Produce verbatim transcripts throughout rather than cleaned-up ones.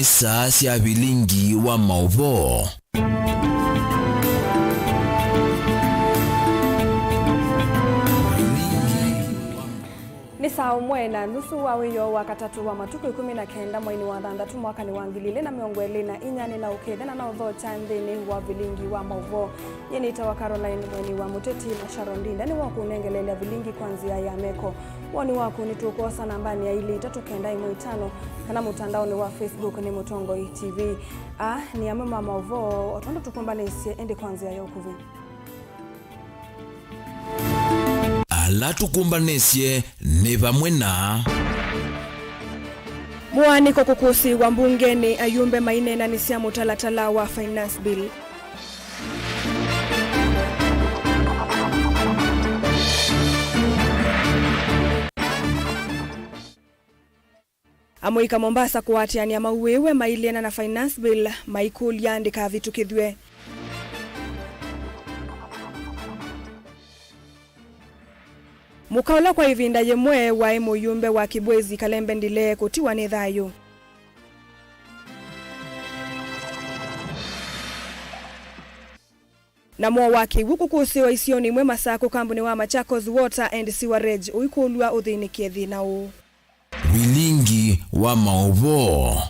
Saa sya vilingi wa maũvoo. Nĩ saa ũmwe na nusu wa wĩoo wa katatũ wa matukũ ĩkũmi na kenda mweinĩ wa thanthatũ mwakanĩ wa ngili ilĩ na mĩongo ĩlĩ na inya. Nĩnaũkĩte na naũthokya nthĩnĩ wa vilingi wa maũvoo. Nyie nĩtawa Caroline Mweni wa Mũteti, na Sharon Ndinda nĩwe ũkũnengeleelya vilingi kwa nzĩa ya meko. Woni waku nĩtũkwosa nambanĩ ya ilĩ itatũ kenda ĩmwe itano, kana mũtandaonĩ wa Facebook nĩ Mũtongoi T V. Aa nĩ amwe ma maũvoo o tondũ tũkũmbanĩsye, ĩndĩ kwa nzĩa ya ũkuvĩ. Ala tũkũmbanĩsye nĩ vamwe na. Mũaanĩko kũkũsĩĩwa mbungenĩ, ayumbe maineenanĩsya mũtalatala wa Finance Bill. Amũika Mombasa kũatĩanĩa mauĩwe mailĩana na Finance Bill, maikũlya ndĩkavĩtũkĩthw'e. Mũka ũla kwa ĩvinda yĩmwe waĩ mũyumbe wa Kibwezi, Kalembe Ndile, kũtiwa nĩ thayũ. Na mowaa kĩw'ũ kũkũsĩĩwa isionĩ imwe Masakũ, kambuni wa Machakos Water and Sewerage ũikũlw'a ũthĩnĩkĩe thĩna ũũ. Vilingi wa maũvoo.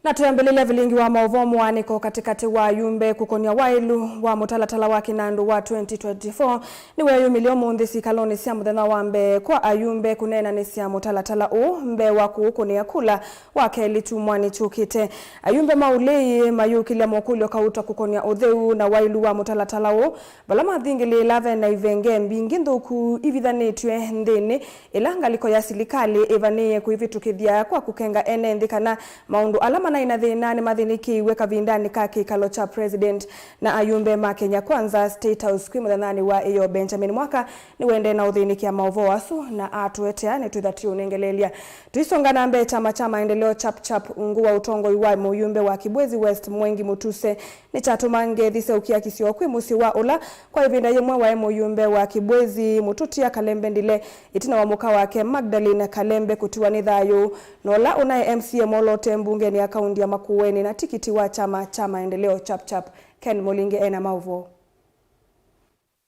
Na twĩambĩlĩlya vilingi wa maũvoo, mũaanĩko katĩkatĩ wa ayumbe kũkonya waĩlu wa mũtalatala wa kĩnandũ wa twenty twenty-four nĩweeyumĩlya ũmũnthĩ sikalonĩ sya mũthenya wa mbee kwa ayumbe kũneenanĩsya mũtalatala ũũ mbee wa kũũkũnĩa kula wa kelĩ kyumwanĩ kyũkĩte. Ayumbe ma ũlei mayũkĩlya mokũlyo kauta kũkonya ũtheu na waĩlu wa mũtalatala ũũ, vala mathingĩlĩĩla ve na ivenge mbingĩ nthũku ivithanĩtw'e nthĩnĩ, ĩla ngalĩko ya silikalĩ ĩvanĩĩe kũivĩtũkĩthya kwa kũkenga ene nthĩ kana maũndũ ala manaĩ na thĩna nĩmathĩnĩkĩiw'e kavindanĩ ka kĩkalo kya President na ayumbe ma Kenya Kwanza State House kwĩ mũthenyanĩ wa ĩyoo. Benjamin Mwaka nĩwaendee na ũthĩnĩkĩa maũvoo asu na atũetea nĩtwĩtha tũiũnengeleelya. Tũisonga na mbee, kyama kya Maendeleo Chap Chap ungu wa ũtongoi wa mũyumbe wa Kibwezi West Mwengi Mutuse nĩkyatũma ngethi seũkĩa kĩsio kwĩ mũsyĩ wa ũla kwa ĩvinda yĩmwe waĩ mũyumbe wa Kibwezi, Mũtũtia Kalembe Ndile, ĩtina wa mũka wake Magdalene Kalembe kũtiwa nĩ thayũ, na ũla ũnaĩ M C A mwolote mbungenĩ ya kaunti ya Makueni na tikiti wa kyama kya Maendeleo Chap Chap. Ken Mũlinge ena maũvoo.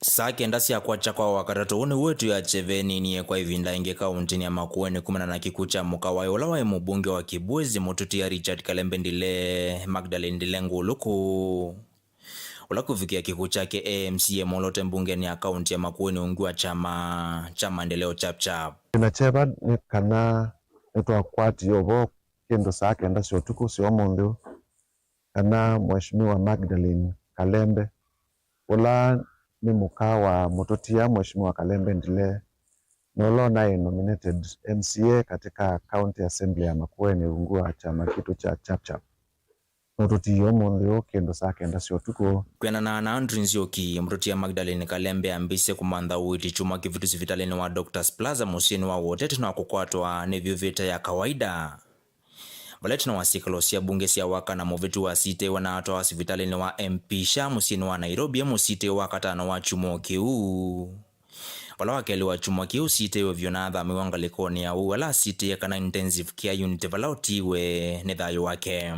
Saa kenda sya kwakya kwa wakatatũ, ũũ nĩw'o twĩakye veninie kwa ĩvinda ĩngĩ kauntinĩ ya Makueni kumana na kĩkw'ũ kya mũka waĩ ũla waĩ mũmbunge wa Kibwezi, Mũtũtia Richard Kalembe Ndile, Magdalene Ndile Ngũlũkũ, ũla kũvikĩa kĩkw'ũ kyake e M C A mwolote mbungenĩ ya kaunti ya Makueni ungu wa kyama kya Maendeleo Chap Chap. Thĩna kyeva nĩ kana nĩtwakwatie ũvoo kĩndũ saa kenda sya ũtukũ sya ũmũnthĩ ũũ, kana Mheshimiwa Magdalene Kalembe, ũla nĩ mũka wa Mũtũtia, Mheshimiwa Kalembe Ndile, na ũla ũnaĩ nominated M C A katika County Assembly ya Makueni ungu wa kyama kitũ kya Chap Chap, nũtũtiie ũmũnthĩ ũũ kĩndũ saa kenda sya ũtukũ. Kwĩanana na Andrew Nzioki, Mũtũtia Magdalene Kalembe ambĩĩsye kũmantha ũiiti kyumwa kĩvĩtu sivitalĩnĩ wa Doctors Plaza mũsyĩnĩ wa Wote ĩtina wa kũkwatwa nĩ vyũ vĩte ya kawaida. Vala ĩtina wa syĩkalo sya mbunge sya wakana mũvĩtu wasitĩwe na atwawa sivitalĩnĩ wa M P Shah mũsyĩnĩ wa Nairobi e mũsitĩo wa katano wa kyumwa kĩu. Vala wa kelĩ wa kyumwa kĩu ũsitĩwe vyũ na athamĩwa ngalĩkonĩ ya ũu ala asitĩe kana intensive care unit vala ũtiiwe nĩ thayũ wake.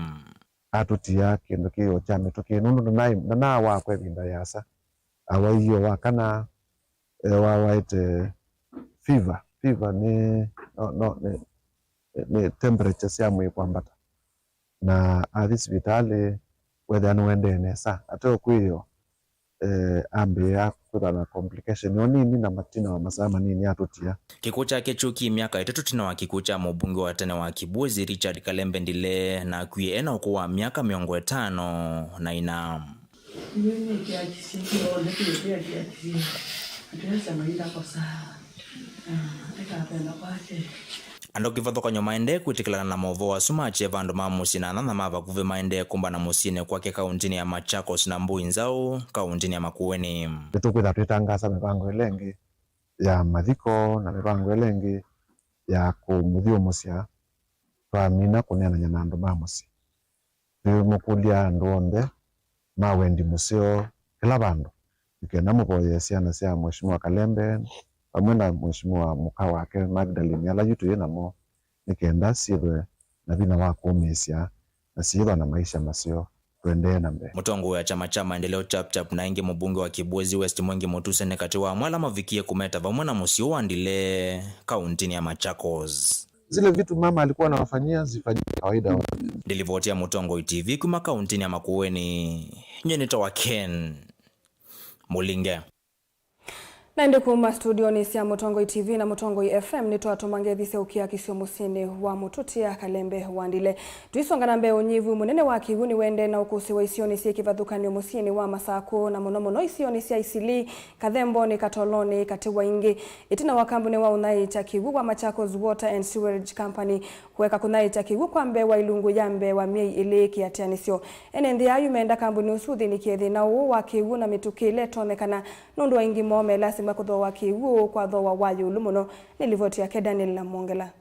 Atũtia kĩndũ kĩĩ o kya mĩtũkĩ nũndũ ndanaĩ-, ndanaawa kwa ĩvinda yĩasa. Awaie wa kana, e, wawaĩte fever. Fever nĩ, no, no, nĩ, nĩ temperature sya mwĩĩ kwambata. Na athi sivitalĩ, wethĩa nĩũendee nesa. Ate ũkwĩo, e, ambĩĩa kwĩthwa na complication o nini, na matina wa masaa manini atũtia. Kĩkw'ũ kyake kyũkie myaka ĩtatũ ĩtina wa kĩkw'ũ kya mũmbunge wa tene wa Kibwezi, Richard Kalembe Ndile, na akwie ena ũkũũ wa myaka mĩongo ĩtano na ĩna. Nĩnĩkĩakisye kĩonde kĩu kĩakĩakisye atesa maitha kosaa. Ah, ĩkapenda kwake. Andũ kĩvathũkany'o maendee kwĩtĩkĩlana na maũvoo asu makye vandũ ma mũsyĩ na anana ma vakuvĩ maendee kũmbana mũsyĩnĩ kwake kaũntĩnĩ ya Machakos na Mbũi Nzaũ kaũntĩnĩ ya Makueni. Nĩtũkwĩtha twĩtangaasa mĩvango ĩla ĩngĩ ya mathiko na mĩvango ĩla ĩngĩ ya kũmũthyũmũsya twamina kũneenany'a na andũ ma mũsyĩ. Twĩmũkũlya andũ onthe ma wendi mũseo kĩla vandũ, nĩ kenda mũvoyee syana sya Mheshimiwa Kalembe vamwe na Mheshimiwa mũka wake Magdalene, ala yu twĩ namo, nĩ kenda syĩthwe na vinya wa kũmĩĩsya na syĩthwa na maisha maseo. Tũendee na mbee. Mũtongoi wa kyama kya Maendeleo Chap Chap na ĩngĩ mũmbunge wa Kibwezi West Mwengi Mutuse nĩ katĩ wa amwe ala mavikie kũmeta vamwe na mũsyĩ wa Ndile, kaũntĩnĩ ya Machakos. Zile vitu mama alikuwa anawafanyia zifanyike kawaida. Ndilivoti ya Mũtongoi T V kuma kaũntĩnĩ ya Makueni, nyie nĩtawa Ken Mũlinge. Na ĩndĩ kuma studionĩ sya Mũtongoi T V na Mũtongoi F M, nĩtwatũma ngethi sya ũkiakisyo mũsyĩnĩ wa Mũtũtĩa Kalembe wa Ndile. Tũisonga na mbee, ũnyivu mũnene wa kĩw'ũ nĩwendee na ũkũsĩwa isionĩ syĩ kĩvathũkany'o mũsyĩnĩ wa Masakũ, na mũno mũno isionĩ sya Isili, Kathembonĩ, Katolonĩ, katĩ wa ingĩ. Ĩtina wa kambuni wa ũnyaĩĩkya kĩw'ũ wa Machakos Water and Sewerage Company kũeka kũnyaĩĩkya kĩw'ũ kwa mbee wa ilungu ya mbee wa myei ĩlĩ kĩatĩanĩsyo, ene nthĩ ayu menda kambuni ũsu ũthĩnĩkĩe thĩna ũũ wa kĩw'ũ na mĩtũkĩ ĩla ĩtonyekana, nũndũ aingĩ moo me lasima kũthooa kĩw'ũ kwa thooa wa ĩũlũ mũno. Nĩ livoti yake Daniel Namwongela.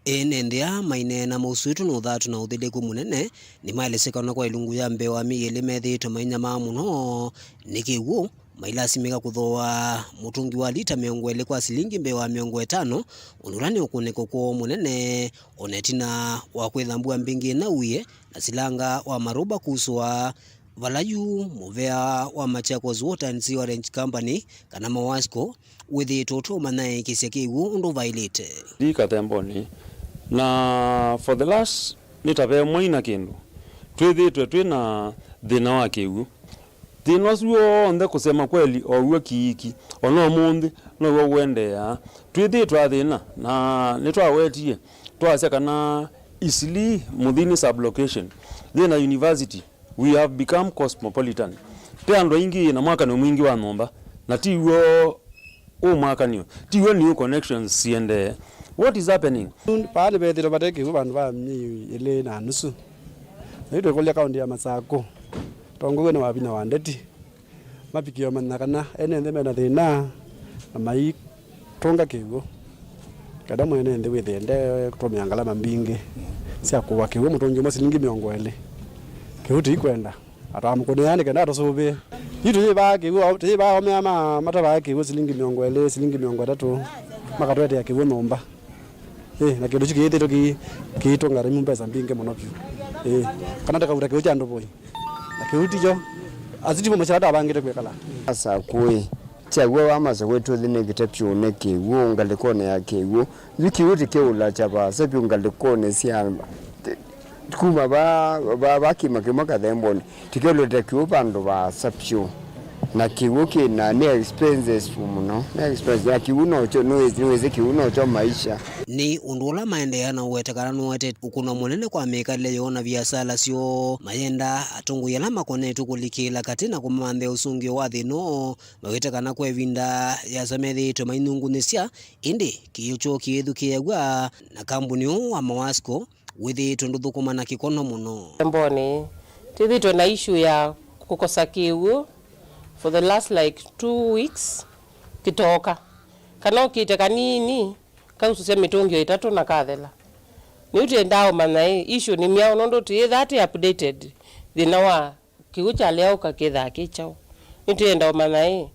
Ene nthĩ aa maineena mausũĩtwe na ũthatu na ũthilĩku mũnene, nĩmaelesye kana kwa ilungu ya mbee wa myei ĩlĩ methĩĩtwe mainyamaa mũno nĩ kĩw'ũ, mailasimĩka kũthooa mũtũngi wa lita mĩongo ĩlĩ kwa silingi mbee wa mĩongo ĩtano, ũndũ ũla nĩ ũkũnĩko kwoo mũnene, o na ĩtina wa kwĩtha mbua mbingĩ ĩnauie na silanga wa marũba kusũa, vala yu mũvea wa Machakos Water and Sewerage Company, kana MAWASCO, wĩthĩĩtwe ũtomanyaĩĩkĩsya kĩw'ũ ũndũ vaĩlĩte. Ndi Kathembonĩ, na for the last, nĩ ta ve mwei na kĩndũ, twĩthĩĩtwe twĩ na thĩna wa kĩw'ũ. Thĩna ũsu w'onthe, kusema kweli, o w'o kiiki, o na ũmũnthĩ now'o ũendeeaa. Twĩthĩĩtwe athĩna, na nĩtwawetie, twasya kana Isili Mũthini sublocation yĩ na university. We have become cosmopolitan. Pe andũ aingĩ na mwakanĩo mwingĩ wa nyũmba, na ti w'o ũmwakanĩo, ti w'o new connections siendee. What is happening? Paa nĩvethĩtwe vate kĩw'ũ vandũ va myei ĩlĩ na nusu. Na yu twĩkũlya kaũntĩ ya Masakũ, tongow'e nĩ Wavinya wa Ndeti, mavikie ũmanya kana ene nthĩ mena thĩna na maitũnga kĩw'ũ. Kenda mwene nthĩ wĩthĩe nde kũtũmĩa ngalama mbingĩ sya kũũa kĩw'ũ mũtũngi ũmwe silingi mĩongo ĩlĩ. Kĩw'ũ tũikwenda, atwamũkũnĩaa nĩ kenda atũsũvĩe. Yu tũyĩvaa kĩw'ũ, tũyĩvaa aũme aa ma-, matavaa kĩw'ũ silingi mĩongo ĩlĩ, silingi mĩongo ĩtatũ, makatũetea kĩw'ũ nyũmba. Ĩĩ, na kĩndũ kyu kĩyĩthĩtwe kĩ-, kĩitũnga rĩu mbesa mbingĩ mũno vyũ. Ĩĩ, kana tũkauta kĩw'ũ kya ndũvũi. Na kĩu tikyo, asu timo maisha ala twavangĩte kwĩkala. Masakũĩ, kyaw'o wa Masakũĩ tũthĩnĩkĩte vyũ nĩ kĩw'ũ, ngalĩkonĩ ya kĩw'ũ. Yu kĩw'ũ tĩkĩũla kyavasa vyũ ngalĩkonĩ sya kuma va, va, va kĩma kĩmwe Kathembonĩ, tĩkĩũlĩte kĩw'ũ vandũ vaasa vyũ. Na kĩw'ũ kĩ na nĩ expensive mũno, nĩ expensive. Na kĩw'ũ nokyo, nĩwĩsĩ, nĩwĩsĩ kĩw'ũ nokyo maisha. Nĩ ũndũ ũla maendeea na ũweta kana nũete ũkũno mũnene kwa mĩkalĩle yoo na viasala syoo, mayenda atongoi ala makonetwe kũlikĩĩla katĩ na kũmanthĩa ũsũngĩo wa thĩna ũũ, mawĩte kana kwa ĩvinda yasa methĩĩtwe mainyungunyĩsya, ĩndĩ kĩw'ũ kyoo kĩyĩthukĩĩaw'a na kambuni ũũ wa MAWASCO wĩthĩĩtwe ndũthũkũma na kĩkono mũno. Mboni, twĩthĩĩtwe na issue ya kũkosa kĩw'ũ for the last, like, two weeks kĩtoka. Kana ũkĩte kanini, kausũsya mĩtũngi o ĩtatũ na kathela. Nĩu twendaa ũmanya, ĩ, issue nĩ myaũ, nũndũ tũyĩthaa tĩ updated thĩna wa kĩw'ũ kyalea ũka kĩthaa kĩ kyaũ. Nĩtwĩenda ũmanya, ĩ,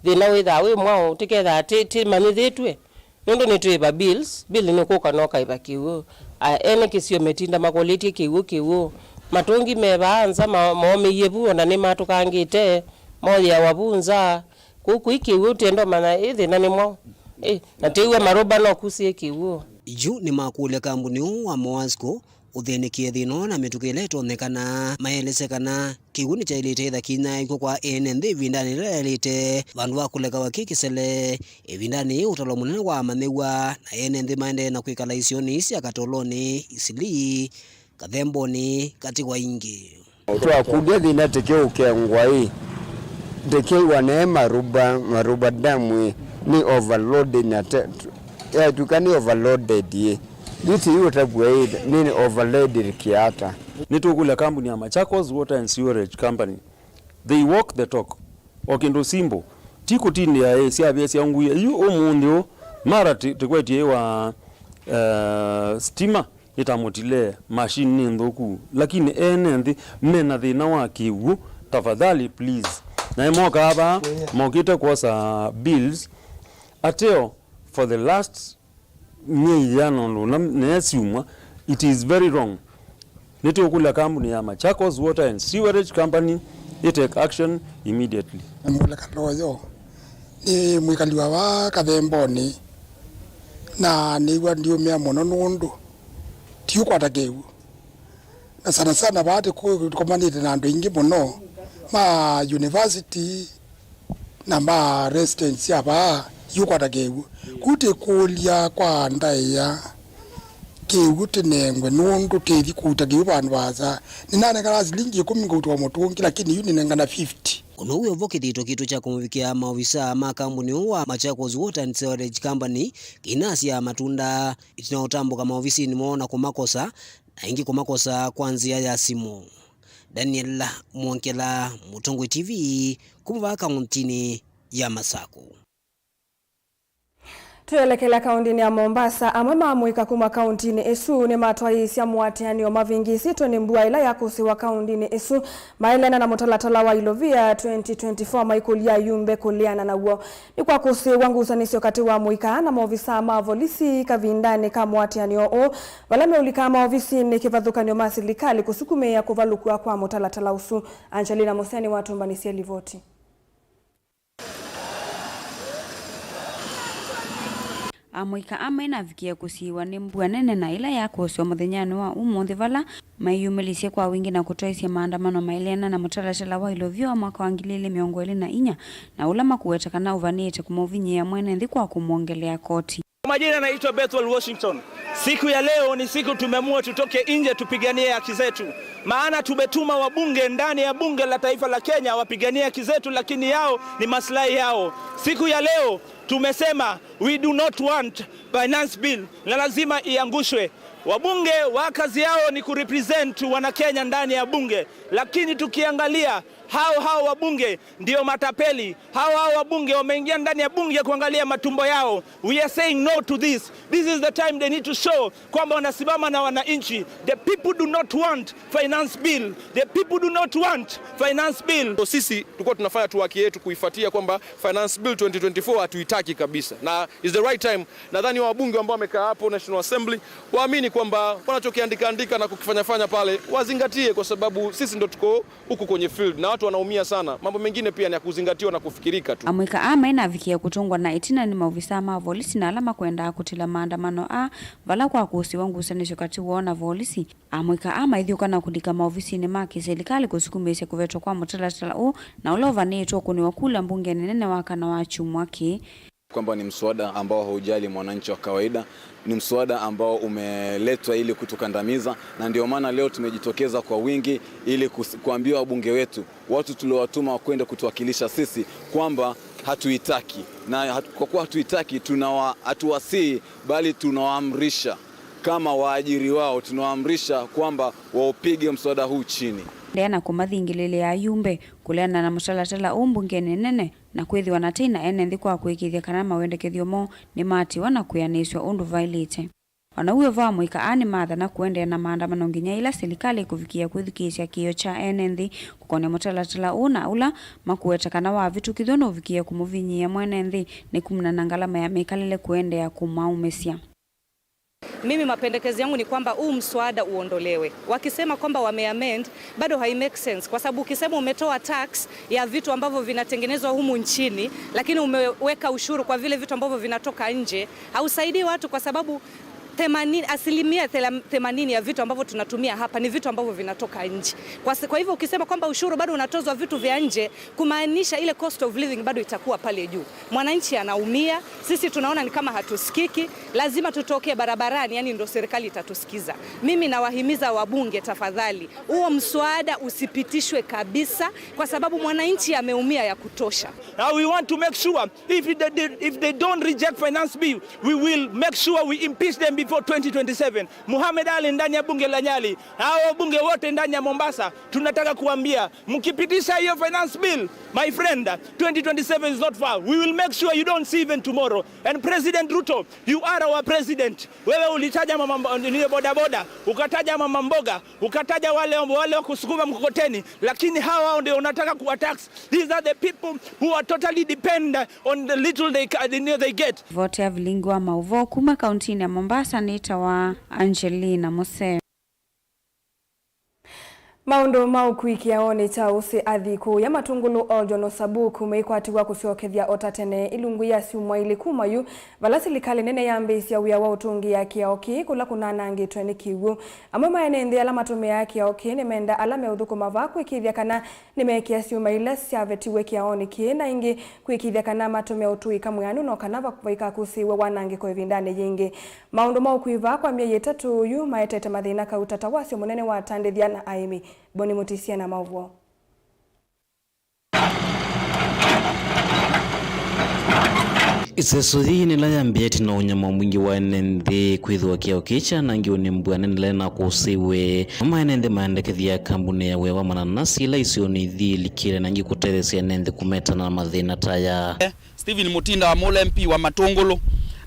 thĩna wĩthaa wĩ mwaũ, tĩkethaa tĩ, tĩmanyĩthĩtw'e, nũndũ nĩtwĩva bills, bill nĩkũka na ũkaĩva kĩw'ũ. A, ene kĩsio metinda makũlĩtye kĩw'ũ, kĩw'ũ. Matũngi me vaa nza ma-, moomĩie vu, ona nĩmatũkangĩte, moyĩawa vu nza. Kũu kũi kĩw'ũ, tũyenda ũmanya, ĩ, thĩna nĩ mwaũ? Ĩ, na twĩw'a marũba no kusĩe kĩw'ũ. Yu nĩmakũlya kambuni ũũ wa MAWASCO ũthĩnĩkĩe thĩna ũũ na mĩtũkĩ ĩla ĩtonyekana. Maelesya kana kĩw'ũ nĩkyaĩlĩte ĩtha kĩnyaĩĩkw'a kwa ene nthĩ ĩvindanĩ yĩla yaĩlĩte, vandũ va kũlekawa kĩ kĩsele. Ĩvindanĩ yĩĩ, ũtalo mũnene waamanyĩw'a, na ene nthĩ maendee na kwĩkala isionĩ ii sya Katolonĩ, Isili, Kathembonĩ, katĩ wa ingĩ. Twakũlya thĩna tĩkĩũkengwa ĩ, tĩkĩw'a ne maruba, maruba damu ĩ, nĩ overloaded na te-, yatuka nĩ overloaded ĩ. Yu tĩyũtavw'a ĩ, nĩ overloaded kĩata. Nĩtũkũlya kambuni ya Machakos Water and Sewerage Company. They walk the talk. O kĩndũ simple. Ti kũtindĩa ĩ, syavĩasya ngui. Yu ũmũnthĩ ũũ, mara tĩ-, tĩkwetye ĩ wa, eh, stima. Nĩtamũtilee, machine nĩ nthũku, lakini ene nthĩ mena thĩna wa kĩw'ũ, tafadhali, please. Naĩ mokaa vaa, mokĩte kwosa bills. Ateo, for the last Myei ĩana ũndũ ũna nĩyasyumwa, it is very wrong. Nĩtũkũlya kambuni ya Machakos Water and Sewerage Company ĩ take action immediately. Namũleka loyo nĩ mwĩkali wa vaa Kathembonĩ, na nĩw'a ndiũmĩa mũno nũndũ ti ũkwata kĩw'ũ. Na sana sana vaa tũkomanĩte na andũ aingĩ mũno ma university na ma residents sya vaa iũkwata kĩw'ũ. Kũu tĩkũlya kwa ndaĩa kĩw'ũ tĩnengwe nũndũ tĩthi kũuta kĩw'ũ vandũ vaasa. Nĩnanengana silingi ĩkũmi ngautwa mũtũngi, lakini yu nĩnengana fifty. Ũndũ ũu wĩ ũvo kĩthito kitũ kya kũmũvikĩa maovisaa ma kambuni ũũ wa Machakos Water and Sewerage Company kĩinasya matunda ĩtina ũtambũka maovisinĩ moo na kũmakosa, na ĩngĩ kũmakosa kwa nzĩa ya simũ. Daniel Mwongela, Mũtongoi T V, kuma vaa kauntinĩ ya Masakũ. Twĩelekela kaũndĩnĩ ya Mombasa, amwe ma amũika kuma kaũndĩnĩ ĩsu nĩmatwaĩĩsya mũatĩanĩo mavĩngĩĩsĩtwe nĩ mbua ĩla yakũsĩwa kaũndĩnĩ ĩsu. Maeleana na mũtalatala wa Ilovia twenty twenty-four, maikũlya ayumbe kũleana naw'o. Nĩkwakũsĩĩwa ngusanĩsyo katĩ wa amũika na maovisaa ma volisi kavindanĩ ka mũatĩanĩo ũũ, vala meũlika maovisinĩ kĩvathũkany'o ma silikalĩ kũsukumĩĩa kũvalũkw'a kwa mũtalatala ũsu. Angelina Mũseni watũmbanĩsye livoti. Amũika aa mainavikie kũsiĩĩwa nĩ mbua nene na ĩla yakũsĩwa mũthenyanĩ wa ũmũnthĩ, vala maiyumĩlisye kwa wingĩ na kũtwaĩsya maandamano maeleana na mũtalatala wa Ilovia wa mwaka wa ngili ili mĩongo ĩlĩ na inya, na ũla makũweta kana ũvanĩĩte kũmũvinyĩĩa mwene nthĩ kwa kũmwongelea koti. Kwa majina naitwa Bethel Washington. Siku ya leo ni siku tumeamua tutoke nje tupiganie haki zetu. Maana tumetuma wabunge ndani ya bunge la taifa la Kenya wapiganie haki zetu, lakini yao ni maslahi yao. Siku ya leo tumesema we do not want finance bill na lazima iangushwe. Wabunge wa kazi yao ni kurepresent wana Kenya ndani ya bunge, lakini tukiangalia hao, hao wabunge ndio matapeli. Hao, hao wabunge wameingia ndani ya bunge kuangalia matumbo yao. We are saying no to this. This is the time they need to show kwamba wanasimama na wananchi. The people do not want finance bill. The people do not want finance bill. So sisi tulikuwa tunafanya tu haki yetu kuifuatia kwamba finance bill twenty twenty-four hatuitaki kabisa. Na is the right time. Nadhani wabunge ambao wamekaa hapo National Assembly waamini kwamba wanachokiandika andika na kukifanya fanya pale wazingatie, kwa sababu sisi ndo tuko huku kwenye field na watu wanaumia sana. Mambo mengine pia ni ya kuzingatiwa na kufikirika tu. Amũika aa mainavikie kũtũngwa na ĩtina nĩ maovisaa ma volisi na ala makwendaa kũtĩla maandamano aa, vala kwakũsĩwa ngusanĩsyo katĩ woo na volisi. Amũika aa maithyũka na kũlika maovisinĩ ma kĩsilikalĩ kũsukumĩĩsya kũvetwa kwa mũtalatala ũũ, na ũla ũvanĩĩtwe ũkũnĩwa kula mbungenĩ nene wa kana wa kyumwa kĩĩ. Kwamba ni mswada ambao haujali mwananchi wa kawaida, ni mswada ambao umeletwa ili kutukandamiza, na ndio maana leo tumejitokeza kwa wingi ili kus-, kuambia wabunge wetu, watu tuliowatuma wakwende kutuwakilisha sisi, kwamba hatuitaki. Na hatu-, kwa kuwa hatuitaki, tunawa-, hatuwasihi, bali tunawaamrisha kama waajiri wao, tunawaamrisha kwamba waupige mswada huu chini. Ndea na kũmathingĩlĩlĩa ayumbe kũleana na mũtalatala ũũ mbungenĩ nene, na kwĩthĩwa na tei na ene nthĩ kwa kũĩkĩĩthya kana mawendekethyo moo nĩmaatĩĩwa na kwĩanĩsw'a ũndũ vaĩlĩte. O na w'o vo, amũika aa nĩmaathana kũendeea na maandamano nginya yĩla silikalĩ ĩkũvikĩĩa kwĩthukĩĩsya kĩĩo kya ene nthĩ kũkonea mũtalatala ũũ, na ũla makũweta kana wavĩtũkĩthw'a nũvikĩĩe kũmũvinyĩĩa mwene nthĩ nĩ kumana na ngalama ya mĩkalĩle kũendeea kũmaũmĩsya. Mimi mapendekezo yangu ni kwamba huu mswada uondolewe. Wakisema kwamba wameamend, bado hai make sense, kwa sababu ukisema umetoa tax ya vitu ambavyo vinatengenezwa humu nchini, lakini umeweka ushuru kwa vile vitu ambavyo vinatoka nje, hausaidii watu, kwa sababu themanini, asilimia thela-, themanini ya vitu ambavyo tunatumia hapa ni vitu ambavyo vinatoka nje. Kwa s-, kwa hivyo ukisema kwamba ushuru bado unatozwa vitu vya nje, kumaanisha ile cost of living bado itakuwa pale juu. Mwananchi anaumia, sisi tunaona ni kama hatusikiki, lazima tutokee barabarani, yani ndo serikali itatusikiza. Mimi nawahimiza wabunge, tafadhali, huo mswada usipitishwe kabisa, kwa sababu mwananchi ameumia ya kutosha. Now we want to make sure if they, they, if they don't reject finance bill, we will make sure we impeach them For twenty twenty-seven, Mohamed Ali ndani ya bunge la Nyali, hao wabunge wote ndani ya Mombasa, tunataka kuambia, mkipitisha hiyo finance bill, my friend, twenty twenty-seven is not far. We will make sure you don't see even tomorrow. And President Ruto, you are our president. Wewe ulitaja mama mbo-, nini, bodaboda, ukataja mama mboga, ukataja wale, wale wa kusukuma mkokoteni, lakini hawa ndio unataka kuwatax. These are the people who are totally depend on the little they ca-, they get. Ripoti ya vilingi wa maũvoo kuma kauntinĩ ya Mombasa nĩtawa Angelina Mose. Maũndũ ma ũkui kĩaonĩ kya ũsĩ athi kũũya Matũngũlũ, Oljon Osabuk meikwatiw'a kũsyokethya o ta tene ilungu ya syumwa ilĩ kuma yu, vala silikalĩ nene yambĩĩsya wĩa wa ũtũngĩĩa kĩao kĩĩ kũla kũnanangĩtwe nĩ kĩw'ũ. Amwe ma ene nthĩ ala matũmĩaa kĩao kĩĩ nĩmenda ala meũthũkũma vaa kwĩkĩĩthya kana nĩmeekĩa syuma ila syavetiwe kĩaonĩ kĩĩ na ĩngĩ kwĩkĩĩthya kana matũmĩa ũtũĩka mwĩanu no kana va-, vaikakũsĩĩwe wanangĩko ĩvindanĩ yĩngĩ. Maũndũ ma ũkui vaa kwa myei ĩtatũ yu maetete mathĩna kauta ta wasyo mũnene wa atandĩthya na aĩmi. Boni Mũtisia na maũvoo. Ĩseso yĩĩ nĩla yambĩĩe ĩtina wa ũnyamo mwingĩ wa ene nthĩ kwĩthĩwa kĩao kĩĩ kyanangiwe nĩ mbua nene ĩla ĩnakũsĩĩwe. Amwe ma ene nthĩ maendekethya kambunĩ ya wĩa wa mananasi ĩla isionĩ ithi ĩlikĩle na ĩngĩ kũtetheesya ene nthĩ kũmetana na mathĩna ta aya. Stephen Mutinda wa Mule, M P wa Matũngũlũ.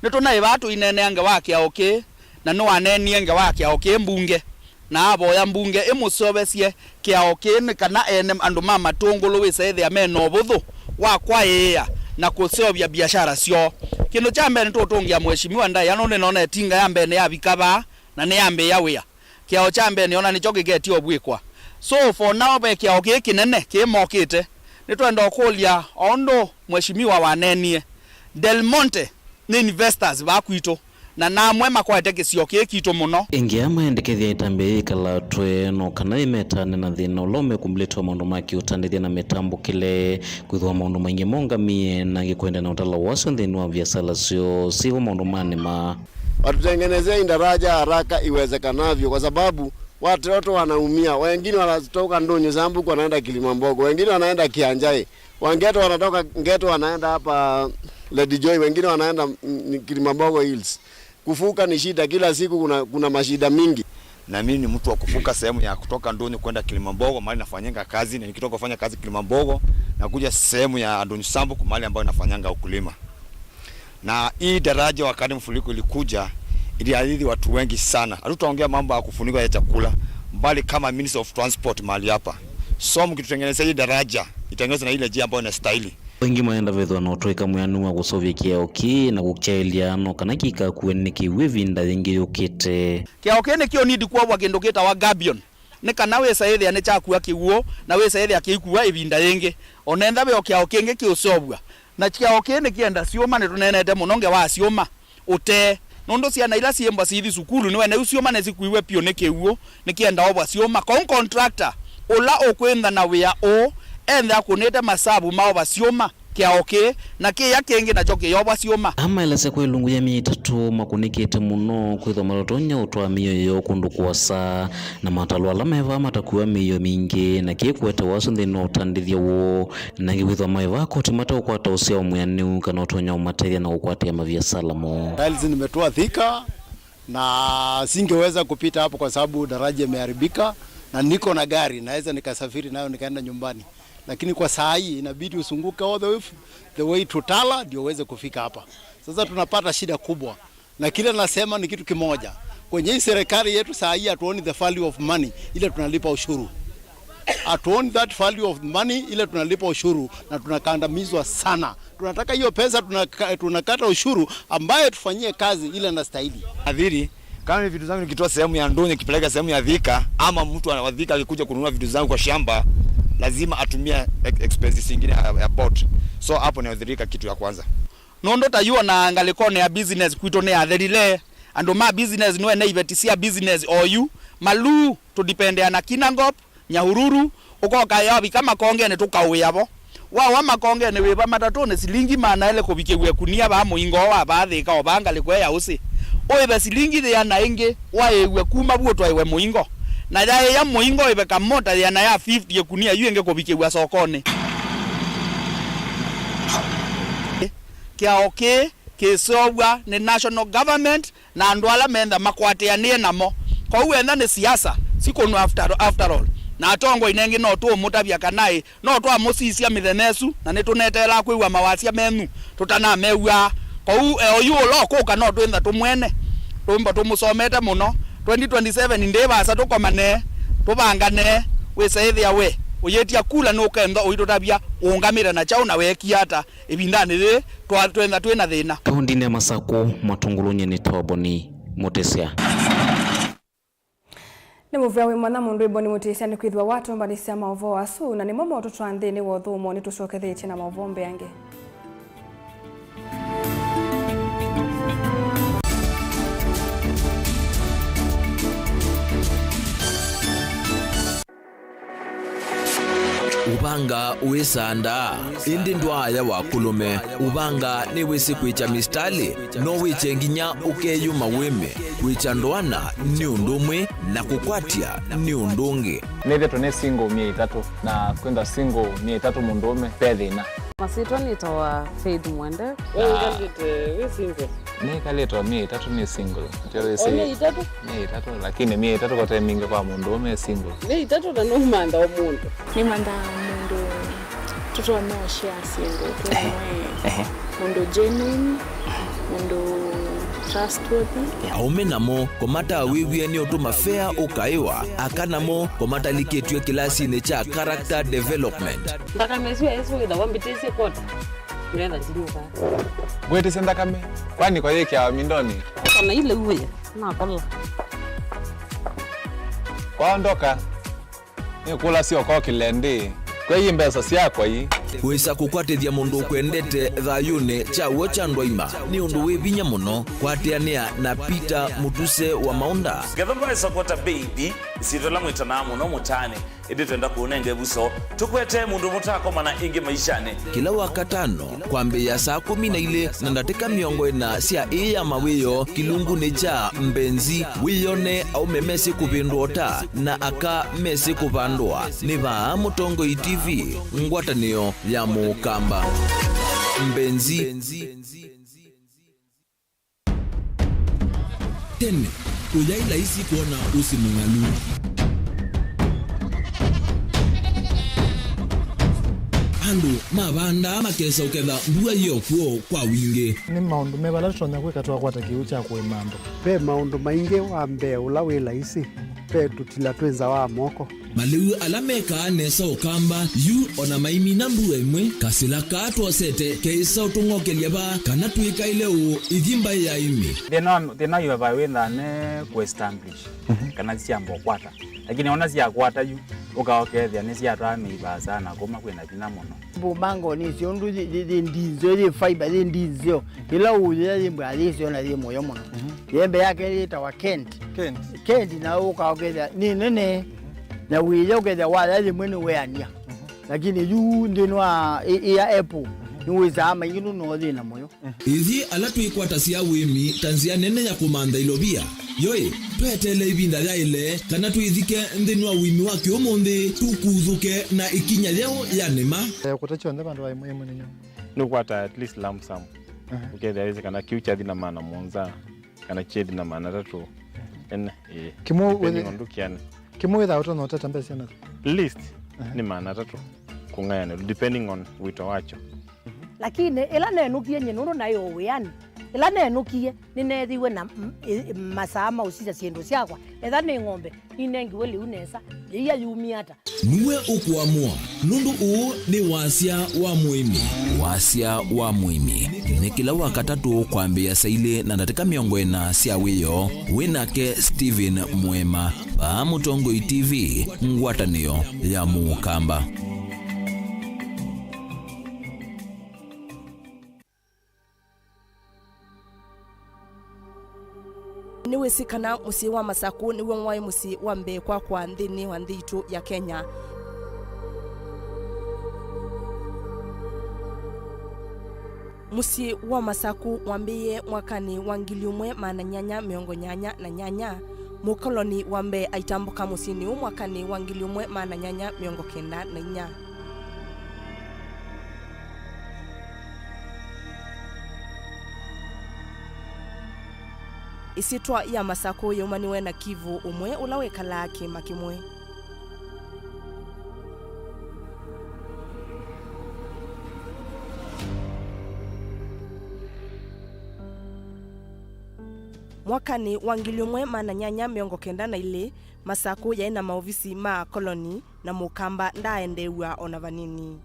Nĩtũnaĩ vaa tũineenea ngewa ya kĩao kĩĩ, na nĩwaneenie ngewa ya kĩao kĩĩ mbunge, na avoya mbunge ĩmũseũvesye kĩao kĩĩ nĩ kana ene andũ ma Matũngũlũ wĩsa ĩthĩa me na ũvũthũ wa kwaĩĩa na kũseũvya biashara syoo. Kĩndũ kya mbee nĩtũũtũngĩa Mheshimiwa ndaĩa nũndũ nĩnoona ĩtinga ya mbee nĩyavika vaa na nĩyambĩĩa wĩa. Kĩao kya mbee nĩona nĩkyo kĩketye ũvw'ĩkwa. So for now ve kĩao kĩĩ kĩnene kĩmokĩte. Nĩtwenda ũkũlya o ũndũ Mheshimiwa waneenie, Del Monte nĩ investors vaa kwitũ, na namwe makwete kĩsio kĩĩ kitũ mũno. Ĩngĩ aa maendekethya ĩtambya yĩkalatwe no kana ĩmetane na thĩna ũla ũmekumbĩlĩte wa maũndũ ma kĩũtandĩthya na mĩtambũkĩle. Kwĩthĩwa maũndũ maingĩ mongamie na angĩ kũendeea na ũtalo wasyo nthĩnĩ wa viasala syoo syĩvo maũndũ ma nĩma. Watutengenezee hii daraja haraka iwezekanavyo, kwa sababu watoto wanaumia, wengine wanatoka Ndũnyũ Sambuku wanaenda Kilimambogo, wengine wanaenda Kianjai, wengine wanatoka Ngeto wanaenda hapa Lady Joy, wengine wanaenda, mm, Kilimambogo Hills. Kuvuka ni shida, kila siku kuna, kuna mashida mingi. Na mimi ni mtu wa kuvuka sehemu ya kutoka Ndũnyũ kwenda Kilimambogo, mahali nafanyanga kazi, na nikitoka kufanya kazi Kilimambogo, nakuja sehemu ya Ndũnyũ Sambuku, mahali ambayo nafanyanga ukulima. Na hii daraja, wakati mfuriko ilikuja, iliathiri watu wengi sana. Hatutaongea mambo ya kufunikwa ya chakula, bali kama Minister of Transport mahali hapa, so mkitutengenezea hii daraja, itengenezwe na ile njia ambayo inastahili. Aingĩ maenda vethwa na ũtũĩka mwĩanu wa kũseũvya kĩao kĩĩ na kũkyaĩlya no kana kĩikakue nĩ kĩw'ũ ĩvinda yĩngĩ yũkĩte. Kĩao kĩĩ nĩkĩũnidi kwovwa kĩndũ kĩtawa gabion, nĩ kana wĩsa ĩthĩa nĩkyakua kĩw'ũ na wĩsa ĩthĩa kĩikua ĩvinda yĩngĩ. O na ethĩwa ve o kĩao kĩngĩ kĩũseũvw'a, na kĩao kĩĩ nĩkĩenda syũma, nĩtũneenete mũno ngewa ya syũma. Ũtee, nũndũ syana ila syĩmbwa siithi sukulu nĩwene yu syũma nĩsikuiwe pyũ nĩ kĩw'ũ, nĩkĩenda ovwa syũma. Kwoou contractor ũla ũkwĩntha na wĩa ũũ enthĩa akũnĩte masavu maova syũma kĩao kĩĩ, na kĩya kĩngĩ nakyo kĩyovwa syũma. Amaelesya kwa ĩlungu ya myei ĩtatũ makũnĩkĩte mũno kwĩthwa matatonya ũtwaa mĩio yoo kũndũ kũasa, na matalo ala me vaa matakua mĩio mingĩ, na kĩĩ kũete wasyo nthĩnĩ wa ũtandĩthya woo. Na angĩ kwĩthwa maĩ vaa koti mateũkwata ũseo mwĩanĩu kana ũtonya ũmatethya na kũkwatĩa maviasala moo. Tiles nimetoa Thika na singeweza kupita hapo kwa sababu daraja imeharibika, na niko na gari, naweza nikasafiri nayo nikaenda nyumbani, lakini kwa saa hii inabidi usunguke all the way, the way to Tala ndio uweze kufika hapa. Sasa tunapata shida kubwa. Na kile nasema ni kitu kimoja. Kwenye hii serikali yetu saa hii hatuoni the value of money ile tunalipa ushuru. Hatuoni that value of money ile tunalipa ushuru na tunakandamizwa sana. Tunataka hiyo pesa tunaka-, tunakata ushuru ambaye tufanyie kazi ile inastahili. Adhiri, kama ni vitu zangu nikitoa sehemu ya Ndũnyũ nikipeleka sehemu ya Thika, ama mtu wa Thika akikuja kununua vitu zangu kwa shamba, lazima atumie ex-, expenses zingine ya, ya port. So hapo niadhirika kitu ya kwanza. Nũndũ ta yu o na ngalĩkonĩ ya business kwitũ nĩyathelile, andũ ma business nĩwene iveti sya business o yu, Maluu, tũdipendeaa na Kinangop, Nyahururu, ũkoka yavika Makongenĩ tũkaũĩa vo. Wawa Makongenĩ wĩva matatũnĩ silingi maana elĩ kũvikĩw'a ĩkunia vaa mũingo wa vaa Thĩka o vaa ngalĩko ĩĩ ya ũsĩ. Ũĩve silingi yĩana ĩngĩ waĩĩw'e kuma vu ũtwaĩwe mũingo. Na yaĩĩa mũingo ũĩve kamota yĩana ya fifty ĩkunia yu ĩngĩ kũvikĩw'a sokonĩ. Kĩao kĩĩ kĩseũvw'a nĩ national government na andũ ala mentha makwatĩanĩe namo. Kwoou entha nĩ siasa, sikũnwa after, after all. Na atongoi nengĩ no tũũmũtavya kana ĩ, no twamũsisya mĩthenya ĩsu, na nĩtũneteelaa kwĩw'a mawasya menyu tũtanamew'aa. Kwoou e oyu ũla ũkũka no twĩntha tũmwene, tũmba tũmũsomete mũno. Twenty twenty-seven ndĩ vaasa tũkomane, tũvangane, wĩsa ĩthĩa we ũyĩtya kula nũkentha ũitũtavya ũũngamĩte na kyaũ na weekie ata ĩvindanĩ yĩĩ twa-, twentha twĩ na thĩna. Kaũndĩnĩ ya Masakũ, Matũngũlũnĩ nĩ Toboni Mũtĩsya. Nĩ mũvea wĩ mwanya mũndũ ĩbo nĩ Mũtĩsya nĩkwĩthĩwa watũmbanĩsya maũvoo asu, na nĩmo motũ twa nthĩnĩ wa ũthũmũo. Nĩtũsyokethĩtye na maũvoo mbeange. Ũvanga wĩsaa ndaa, ĩndĩ ndwaaya wa kũlũme. Ũvanga nĩwĩsĩ kwĩkya misitalĩ, no wĩkye nginya ũkeyũma wĩme. Kwĩkya ndoana nĩ ũndũ ũmwe, na kũkwatya nĩ ũndũ ũngĩ. Nĩthĩtwe nĩ single myei ĩtatũ, na kwĩntha single myei ĩtatũ mũndũũme, ve thĩna. Masyĩtwa nĩtawa Faith Mwende. We wĩkalĩte wĩ single? Nĩkalĩte o myei ĩtatũ nĩ single. Ndio wĩsĩ. O myei ĩtatũ? Myei ĩtatũ, lakini myei ĩtatũ kote mingĩ kwa mũndũũme e single. Myei ĩtatũ na nũmantha o mũndũ. Nĩmanthaa mũndũ tũtonya ũshare syĩndũ twĩ amwe. Ehe. Mũndũ genuine, mũndũ trustworthy. Aũme namo kũmatawĩw'e nĩ ũtũma fea ũkaĩwa, aka namo kũmatalikĩtw'e kĩlasinĩ kya character development. Nthakame ĩsu ĩsu wĩthawa mbĩtĩsye kota. Ngetha ndinyuka. Ngwĩtĩsye nthakame, kwani kwa yĩkĩawa mindonĩ? Kana ile uwe, nakola. Kwaondoka. Nĩkũlasya ũkokĩle ndĩ. Kwei mbesa syakwa ii. Kwĩsa kũkwatĩthya mũndũ ũkwendete thayũnĩ kya w'o kya ndwaima nĩ ũndũ wĩ vinya mũno. Kwatĩanĩa na Peter Mũtuse wa Maũnda. Ngetha mbaĩsa kwota baby, ĩsyĩtwa ĩla mwĩtanaa mũno mũtaanĩ, ĩndĩ twenda kũũnenga ĩvuso. Tũkwete mũndũ mũtaakomana ĩngĩ maishanĩ. Kĩla Wakatano, kwambĩĩa saa kũmi na ilĩ na ndatĩka mĩongo ĩna sya ĩĩ ya mawĩoo kĩlungunĩ kya Mbenzi, wĩyone aũme mesĩ kũvĩndũa ũta na aka mesĩ kũvandũa. Nĩ vaa Mũtongoi T V, ngwatanĩo ya Mũkamba. Mbenzi. Tene, kũyaĩ laisi kwona ũsĩ mũng'alu. Andũ mavandaa makesa ũketha mbua yĩ o kw'o kwa wingĩ. Nĩ maũndũ meva ala tũtonya kwĩka twakwata kĩw'ũ kya kũĩma andũ? Ve maũndũ maingĩ. Wa mbee ũla wĩ laisi, ve tũtila twĩ nza wa moko. Malĩu ala mekaa nesa Ũkamba yu o na maimina mbua ĩmwe, kasĩla kaa twosete keĩsa ũtũng'okelya vaa kana twĩkaĩle ũũ ithi mbaĩ ya ĩmĩ. Thĩna wa, thĩna wa highway wĩthaa ne kũ establish, mhm, kana syamba ũkwata. Lakini ona syakwata yu, ũka ũkethĩa nĩsyatwaa mĩi vaasa na kũma kwĩna vinya mũno. Mbũmbango nĩsyo ũndũ yĩ, yĩ, yĩ ndinzeo, yĩ fiber, yĩ ndinzeo. Ĩla ũyĩa yĩ mbwa yĩsyo na yĩ mũyo mũno. Mhm. Yembe yake yĩtawa Kent. Kent. Kent na ũka ũkethĩa nĩ nene. Na wĩya ũkethĩa waya yĩmwe nĩweania. Mhm. Lakini yu nthĩnĩ wa ĩ-, ĩ ya apple, mhm, nĩwĩsaa maingĩ nũno thĩna mũyo. Ithyĩ ala twĩkwatasya ũĩmi ta nzĩa nene ya kũmantha ilovia, yoĩ, tweteele ĩvinda yaĩle kana twĩthike nthĩnĩ wa ũĩmi wa kĩũmũnthĩ, tũkuthũke na ĩkinya yeũ ya nĩma. Eh, kũta kyonthe vandũ va ĩmwe ĩmwe nĩnyo. Nĩũkwata at least lump sum. Aha. Ũkethĩa wĩsĩ kana kĩu kyathi na maana mũonza, kana kyethi na maana atatũ. Ene, ĩĩ. Kĩmũ depending wĩthĩ-, on ndukiani. Kĩmũ wĩthaa ũtonya ũteta mbesa syana? Least, aha, nĩ maana atatũ kũng'ayanĩlwa, depending on wĩto wakyo. Lakini ĩla nenũkie nyie nũndũ naĩ o wĩanĩ, ĩla nenũkie nĩneethiwe na m-, ĩ-, masaa ma ũsisya syĩndũ syakwa, etha nĩ ng'ombe, ninengiwe lĩu nesa, yĩia yumie ata? Nue ũkũamũa, nũndũ ũũ nĩ wasya wa mũĩmi. Wasya wa mũĩmi nĩ kĩla Wakatatũ kwambĩĩa saa ilĩ na ndatĩka mĩongo ĩna sya wĩoo, wĩ nake Stephen Mũema, vaa Mũtongoi T V, ngwatanĩo ya Mũkamba. Nĩwĩsĩ kana mũsyĩ wa Masakũ nĩw'o waĩ mũsyĩ wa mbee kwakwa nthĩnĩ wa nthĩ itũ ya Kenya. Mũsyĩ wa Masakũ wambĩĩe mwakanĩ wa ngili ũmwe maana nyanya mĩongo nyanya na nyanya, mũkoloni wa mbee aitambũka mũsyĩnĩ ũũ mwakanĩ wa ngili ũmwe maana nyanya mĩongo kenda na inya. Ĩsyĩtwa ya Masakũ yaumaniwe na Kivu ũmwe ũla wĩkalaa kĩĩma kĩmwe. Mwakanĩ wa ngili ĩmwe maana nyanya mĩongo kenda na ilĩ, Masakũ yaĩ na maovisi ma koloni, na Mũkamba ndaaendeew'a o na vanini.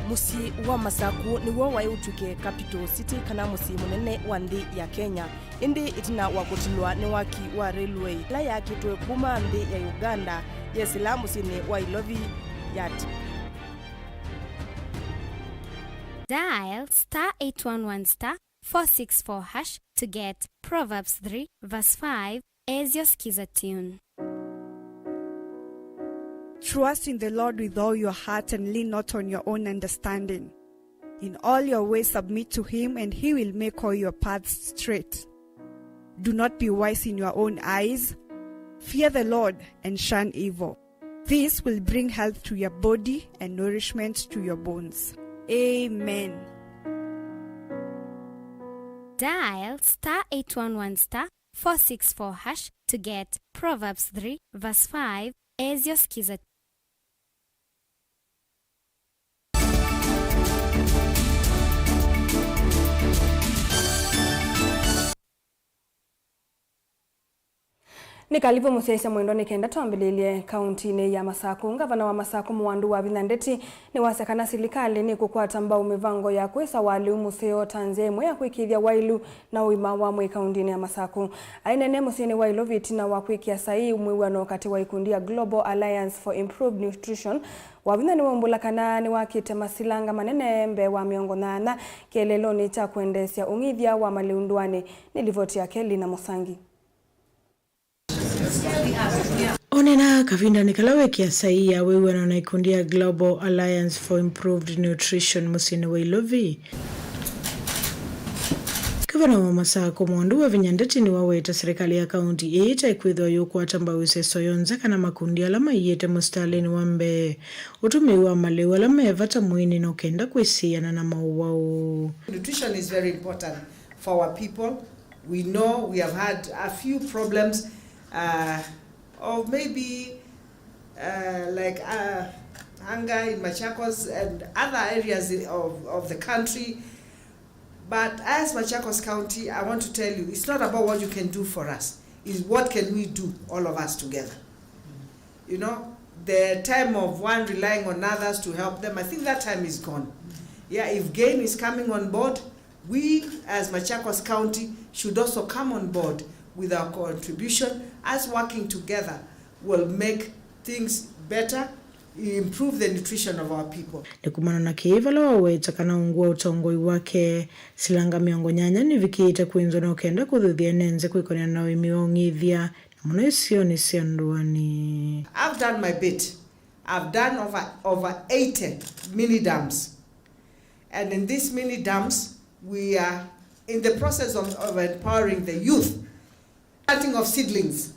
Mũsyĩ wa Masakũ nĩw'o waĩ ũtw'ĩke capital city, kana mũsyĩ mũnene wa nthĩ ya Kenya. Ĩndĩ ĩtina wa kũtilwa nĩ waki wa railway ĩla yakĩtwe kuma nthĩ ya Uganda yesĩla mũsyĩnĩ wa Ilovi yati. Dial star eight one one star four six four hash to get Proverbs three verse five as your Skiza tune. Trust in the Lord with all your heart and lean not on your own understanding. In all your ways submit to him, and he will make all your paths straight. Do not be wise in your own eyes. Fear the Lord and shun evil. This will bring health to your body and nourishment to your bones. Amen. Dial star eight one one star four six four hash to get Proverbs three verse five as your Skiza. Nĩ kalivu mũsyaĩĩsya mwendwa, nĩ kenda twambĩlĩlye kauntinĩ ya Masakũ. Ngavana wa Masakũ Mũwandu Wavinya Ndeti nĩwasya kana silikalĩ nĩkũkwata mbau mĩvango ya kwĩsa walĩu mũseo ta nzĩa ĩmwe ya kwĩkĩĩthya waĩlu na ũima wa mwĩĩ kauntinĩ ya Masakũ. Aineena mũsyĩnĩ wa Ilovi ĩtina wa kwĩkĩa saii mwĩw'ano katĩ wa ikundi ya Global Alliance for Improved Nutrition, Wavinya nĩwaumbũla kana nĩwakĩte masilanga manene mbee wa mĩongo nyanya kĩeleelonĩ kya kwendeesya ũng'ithya wa malĩu ndũanĩ. Nĩ livoti ya Kelly na Mũsangi. Onena kavindanĩ kala wĩkĩa saii ya wĩw'ano na ikundi ya Global Alliance for Improved Nutrition mũsyĩnĩ wa Ilovi, Ngavana wa Masakũ Mũwandu Wavinya Ndeti nĩwaweta silikalĩ ya kaunti ĩĩ ta ĩkwĩthĩwa yũkwata mbau ĩseso yonthe kana makundi ala maiĩte mũsitalĩnĩ wa mbee, ũtũmĩi wa malĩu ala me vata mwĩĩnĩ no kenda kwĩsĩana na maũwau. Nutrition is very important for our people. We know we have had a few problems, uh, of maybe, uh, like, uh, hunger in Machakos and other areas of, of the country. But as Machakos County, I want to tell you, it's not about what you can do for us. It's what can we do, all of us together. You know, the time of one relying on others to help them, I think that time is gone. Yeah, if GAIN is coming on board, we as Machakos County should also come on board with our contribution. As working together, will make things better, improve the nutrition of our people. Nĩ kumana na kĩĩ vala waweta kana ungu wa ũtongoi wake, silanga mĩongo nyanya nĩvikĩĩte kwĩnzwa no kenda kũthuthya ene nzĩ kwĩkonana na ũĩmi wa ũng'ithya, na mũno isionĩ sya ndũanĩ. I've done my bit. I've done over, over eighty mini dams. And in these mini dams, we are in the process of, of empowering the youth. Planting of seedlings,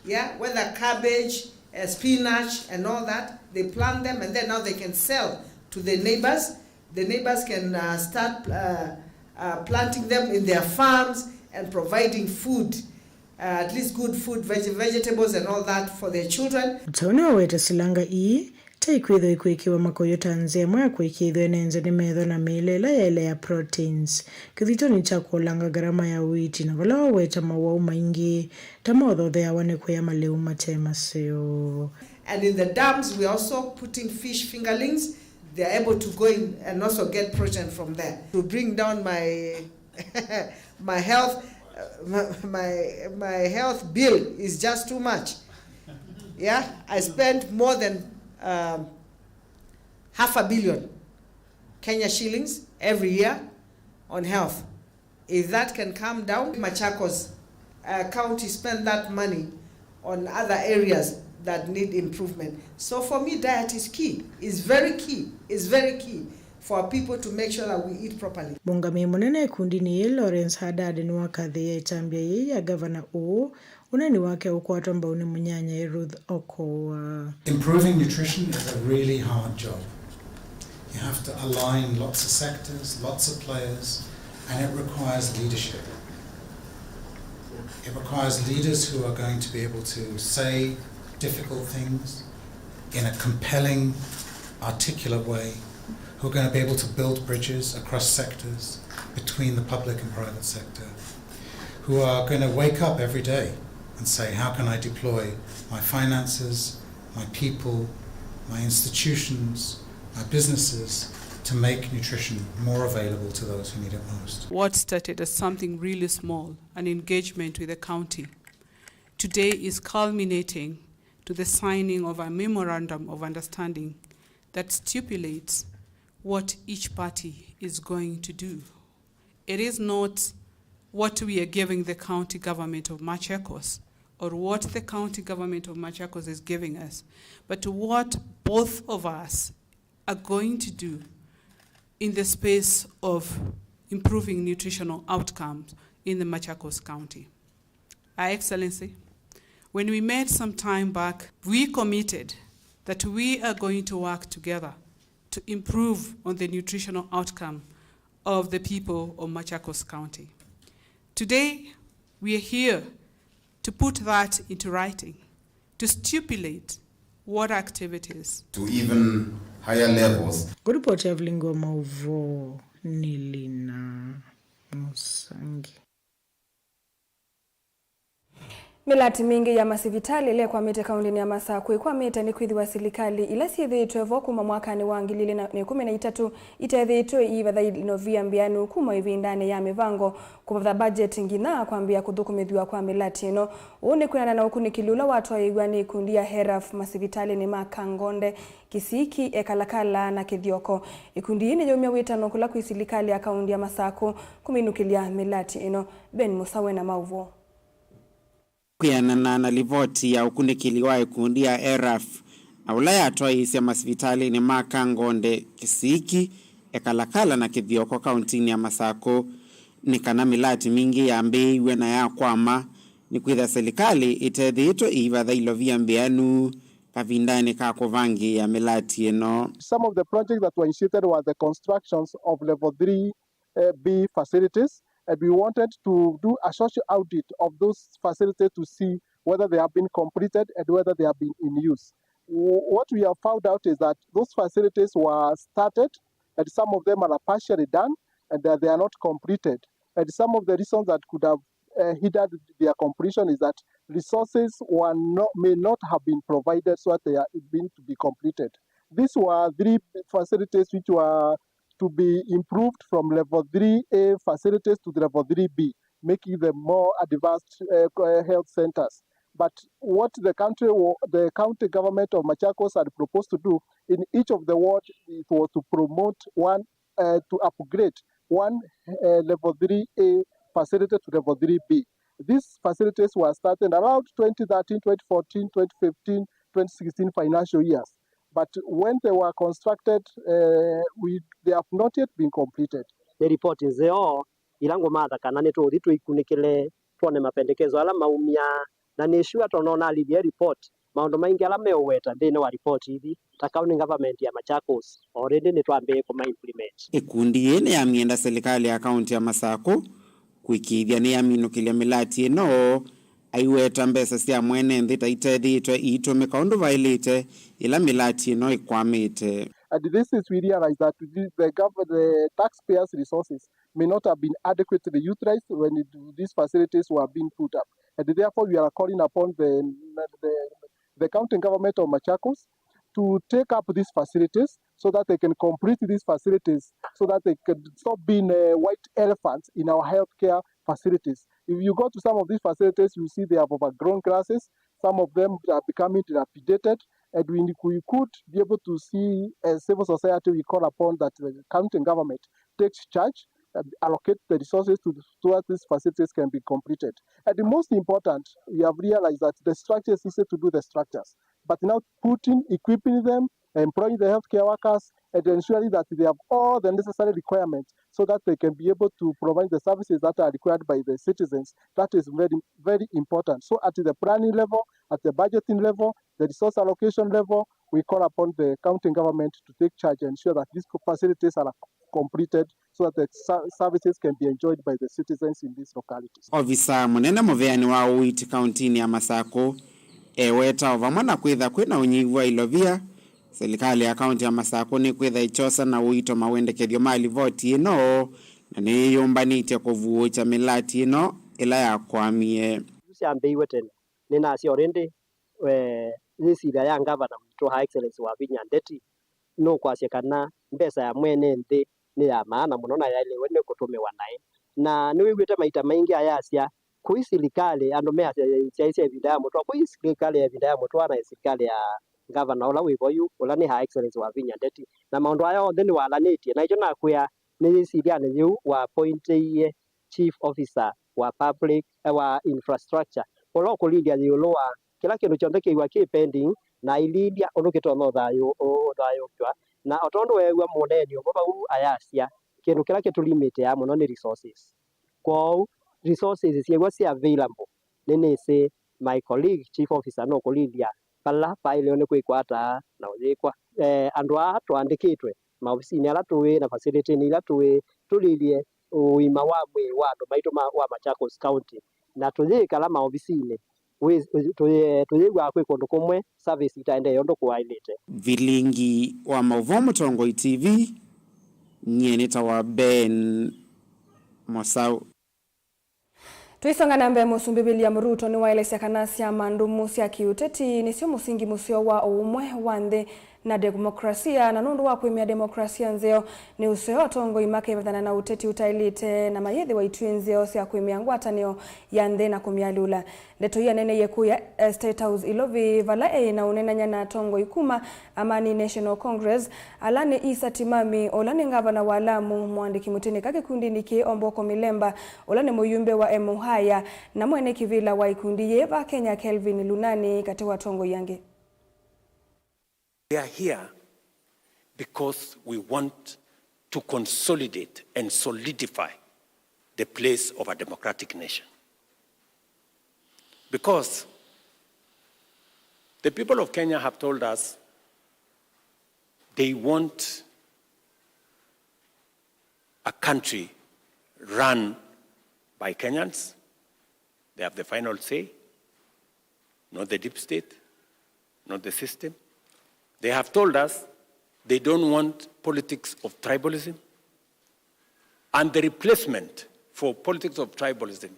yeah, whether cabbage, uh, spinach, and all that, they plant them, and then now they can sell to the neighbors. The neighbors can, uh, start, uh, uh, planting them in their farms and providing food, uh, at least good food, veg-, vegetables and all that for their children. Ũtau nĩwaweta silanga ii ta ikwĩthwa ikwĩkĩwa makoyo ta nzĩa ĩmwe ya kũĩkĩĩthw'a ene nzĩ nĩ metho na mĩĩle ĩla yaĩle ya proteins, kĩthitonĩ kya kũolanga ngarama ya ũiiti, na vala waweta mawau maingĩ ta mothotheawa nĩ kũya malĩu mate maseo. And in the dams, we are also putting fish fingerlings. They are able to go in and also get protein from there. To bring down my my health, uh, my, my, my health bill is just too much. Yeah, I spend more than, um, half a billion Kenya shillings every year on health. If that can come down, Machakos, uh, County spend that money on other areas that need improvement. So for me, diet is key, is very key, is very key. for our people to make sure that we eat properly. Mũũngamĩi mũnene ĩkundinĩ yĩĩ, Lawrence Haddad, nĩwakathĩĩe ĩtambya yĩĩ ya ngavana ũũ ũneeni wake ũkwatwa mbau nĩ mũnyanyae Ruth Okoa. Improving nutrition is a really hard job. You have to align lots of sectors, lots of players, and it requires leadership. It requires leaders who are going to be able to say difficult things in a compelling, articulate way, who are going to be able to build bridges across sectors between the public and private sector, who are going to wake up every day and say, "How can I deploy my finances, my people, my institutions, my businesses to make nutrition more available to those who need it most?" What started as something really small, an engagement with the county, today is culminating to the signing of a memorandum of understanding that stipulates what each party is going to do. It is not what we are giving the county government of Machakos or what the county government of Machakos is giving us, but what both of us are going to do in the space of improving nutritional outcomes in the Machakos County. Your Excellency, when we met some time back, we committed that we are going to work together to improve on the nutritional outcome of the people of Machakos County. Today, we are here to put that into writing, to stipulate what activities to even higher levels. Kũripoti ya vilingi wa maũvoo nĩ Lina Mũsangi. Mĩlati mingĩ ya masivitalĩ ĩla ĩkwamĩte kaũndĩnĩ ya Masakũ ĩkwamĩte nĩkwĩthĩwa silikalĩ ila syĩthĩĩtwe vo kuma mwakanĩ wa ngili ilĩ na ĩkũmi na itatũ itethĩĩtwe iivatha ilovia mbĩanu kuma ĩvindanĩ ya mĩvango kũvatha mbajeti nginya kwambĩĩa kũthũkũmĩthw'a kwa mĩlati ĩno. Ũu nĩ kwĩanana na ũkunĩkĩli ũla watwaĩĩw'a nĩ ikundi ya HERAF masivitalĩnĩ ma Kangonde, Kisiki, Ekalakala na Kithioko. Ikundi ii nĩyaumya wĩtano kũla kwĩ silikalĩ ya kaũndi ya Masakũ kũminũkĩlya mĩlati ĩno. Ben Mũsawe na maũvoo. Kwĩanana na livoti ya ũkunĩkĩli wa ikundi ya HERAF, na ũla yatwaĩĩsye masivitalĩnĩ ma Kangonde, Kisiki, Ekalakala na Kithioko kaũntinĩ ya Masakũ, nĩ kana mĩlati mingĩ yambĩĩiw'e na yakwama, nĩkwĩthĩa silikalĩ ĩtethĩĩtwe ĩivatha ilovia mbĩanu kavindanĩ ka kũvangĩĩa mĩlati ĩno. Some of the projects that were initiated were the constructions of level three, uh, B facilities, and we wanted to do a social audit of those facilities to see whether they have been completed and whether they have been in use. Wh-, what we have found out is that those facilities were started, and some of them are partially done, and that they are not completed. And some of the reasons that could have, uh, hindered their completion is that resources were not, may not have been provided so that they are been to be completed. These were three facilities which were to be improved from level three A facilities to the level three B, making them more advanced, uh, uh, health centers. But what the country, wa-, the county government of Machakos had proposed to do in each of the wards, it was to promote one, uh, to upgrade one, uh, level three A facility to level three B. These facilities were started around twenty thirteen, twenty fourteen, twenty fifteen, twenty sixteen financial years. But when they were constructed, uh, we, they have not yet been completed. Nĩ ripoti nzeo ila ngũmatha kana nĩtũũthi tũikunĩkĩle twone mapendekezo ala maumya, na nĩ sure tondũ nalivye ripoti, maũndũ maingĩ ala meũweta nthĩnĩ wa ripoti ithi ta county government ya Machakos already nĩtwambĩĩe kũma implement. Ikundi yĩĩ nĩyamyenda silikalĩ ya kaunti ya Masakũ kũĩkĩĩthya nĩyaminũkĩlya mĩlati ĩno, aiweta mbesa sya mwene nthĩ ta itethĩĩtwe iitũmĩka ũndũ vaĩlĩte ĩla mĩlati ĩno ĩkwamĩte. And this is, we realize that the, the gov-, the taxpayers' resources may not have been adequately utilized when it, these facilities were being put up. And therefore, we are calling upon the, the, the county government of Machakos to take up these facilities so that they can complete these facilities so that they can stop being, uh, white elephants in our healthcare facilities. If you go to some of these facilities, you see they have overgrown grasses. Some of them are becoming dilapidated. And we, we could be able to see, as civil society, we call upon that the county government takes charge and allocate the resources to, so that these facilities can be completed. And the most important, we have realized that the structure is easy to do the structures, but now putting, equipping them, employing the healthcare workers, and ensuring that they have all the necessary requirements so that they can be able to provide the services that are required by the citizens. That is very, very important. So at the planning level, at the budgeting level, the resource allocation level, we call upon the county government to take charge and ensure that these facilities are completed so that the ser-, services can be enjoyed by the citizens in these localities. Ovisa mũnene mũveani wa ũiiti kauntinĩ ya Masakũ eweta o vamwe na kwĩtha kwĩna ũnyivu wa ilovia, silikalĩ ya kaunti ya Masakũ nĩkwĩtha ĩkyosa na ũito mawendekethyo ma livoti ĩno na nĩyĩyũmbanĩtye kũvuũkya mĩlati ĩno ĩla yakwamie. Isu syambĩĩiwe tene, nĩnasya already, eh, yĩsilya ya ngavana witũ, Her Excellency Wavinya Ndeti, nũkwasya kana mbesa ya mwene nthĩ nĩ ya maana mũno na yaĩlĩwe nĩ kũtũmĩwa naĩ. Na nĩwĩw'ĩte maita maingĩ ayasya, kũi silikalĩ andũ measya syaisya ĩvinda ya mũtũa, kũi silikalĩ ya ĩvinda ya mũtũa na silikalĩ ya ngavana ũla wĩ vo yu, ũla nĩ Her Excellency Wavinya Ndeti. Na maũndũ aya onthe nĩwalanĩtye, na ĩkyo nakwĩa nĩ yĩsilyanĩ yĩu wa appointĩie chief officer wa public, eh, wa infrastructure, ũla ũkũlilya ĩũlũ wa kĩla kĩndũ kyonthe kĩiwa kĩ pending, na aililya ũndũ kĩtonya ũthayũ-, ũ-, ũthayũũkw'a. Na o tondũ weew'a mũneeni ũmwe vau ayasya, kĩndũ kĩla kĩtũlimĩtĩaa mũno nĩ resources. Kwoou, resources syĩw'a syĩ available, nĩnĩsĩ my colleague chief officer nũkũlilya vala vaĩlĩwe nĩ kwĩkwa ata na ũyĩkwa. Eh, andũ aa tũandĩkĩtwe maovisinĩ ala tũĩ na facility-nĩ ila tũĩ, tũlilye ũima wa mwĩĩ wa andũ maitũ ma, wa Machakos County, na tũyĩkala maovisinĩ, wĩ-, tũyĩ-, tũyĩw'aa kwĩ kũndũ kũmwe service itaendee ũndũ kũaĩlĩte. Vilingi wa maũvoo Mũtongoi T V, nyie nĩtawa Ben Mosau. Tũisonga na mbee, Mũsumbĩ William Ruto nĩwaelesya kana syama ndũmu sya kĩũteti nĩsyo mũsingi mũseo wa ũũmwe wa nthĩ na demokrasia, na nũndũ wa kwĩmĩa demokrasia nzeo, nĩ ũseo atongoi makevethana na ũteti ũtaĩlĩte na mayĩthĩwa itw'ĩ nzeo sya kwĩmĩa ngwatanĩo ya nthĩ na kũmyalũla. Ndeto ii aneeneie kũya, eh, State House Ilovi, vala eĩ na ũneenany'a na atongoi kuma Amani National Congress, ala nĩ Isa Timami, ũla nĩ ngavana wa Lamu, mũandĩki mũtĩnĩka kĩkundinĩ kĩĩ Omboko Milemba, ũla nĩ mũyumbe wa Emuhaya, na mwene kĩvĩla wa ikundi yĩĩ va Kenya Kelvin Lunani, katĩ wa atongoi angĩ. We are here because we want to consolidate and solidify the place of a democratic nation. Because the people of Kenya have told us they want a country run by Kenyans. They have the final say, not the deep state, not the system. They have told us they don't want politics of tribalism. And the replacement for politics of tribalism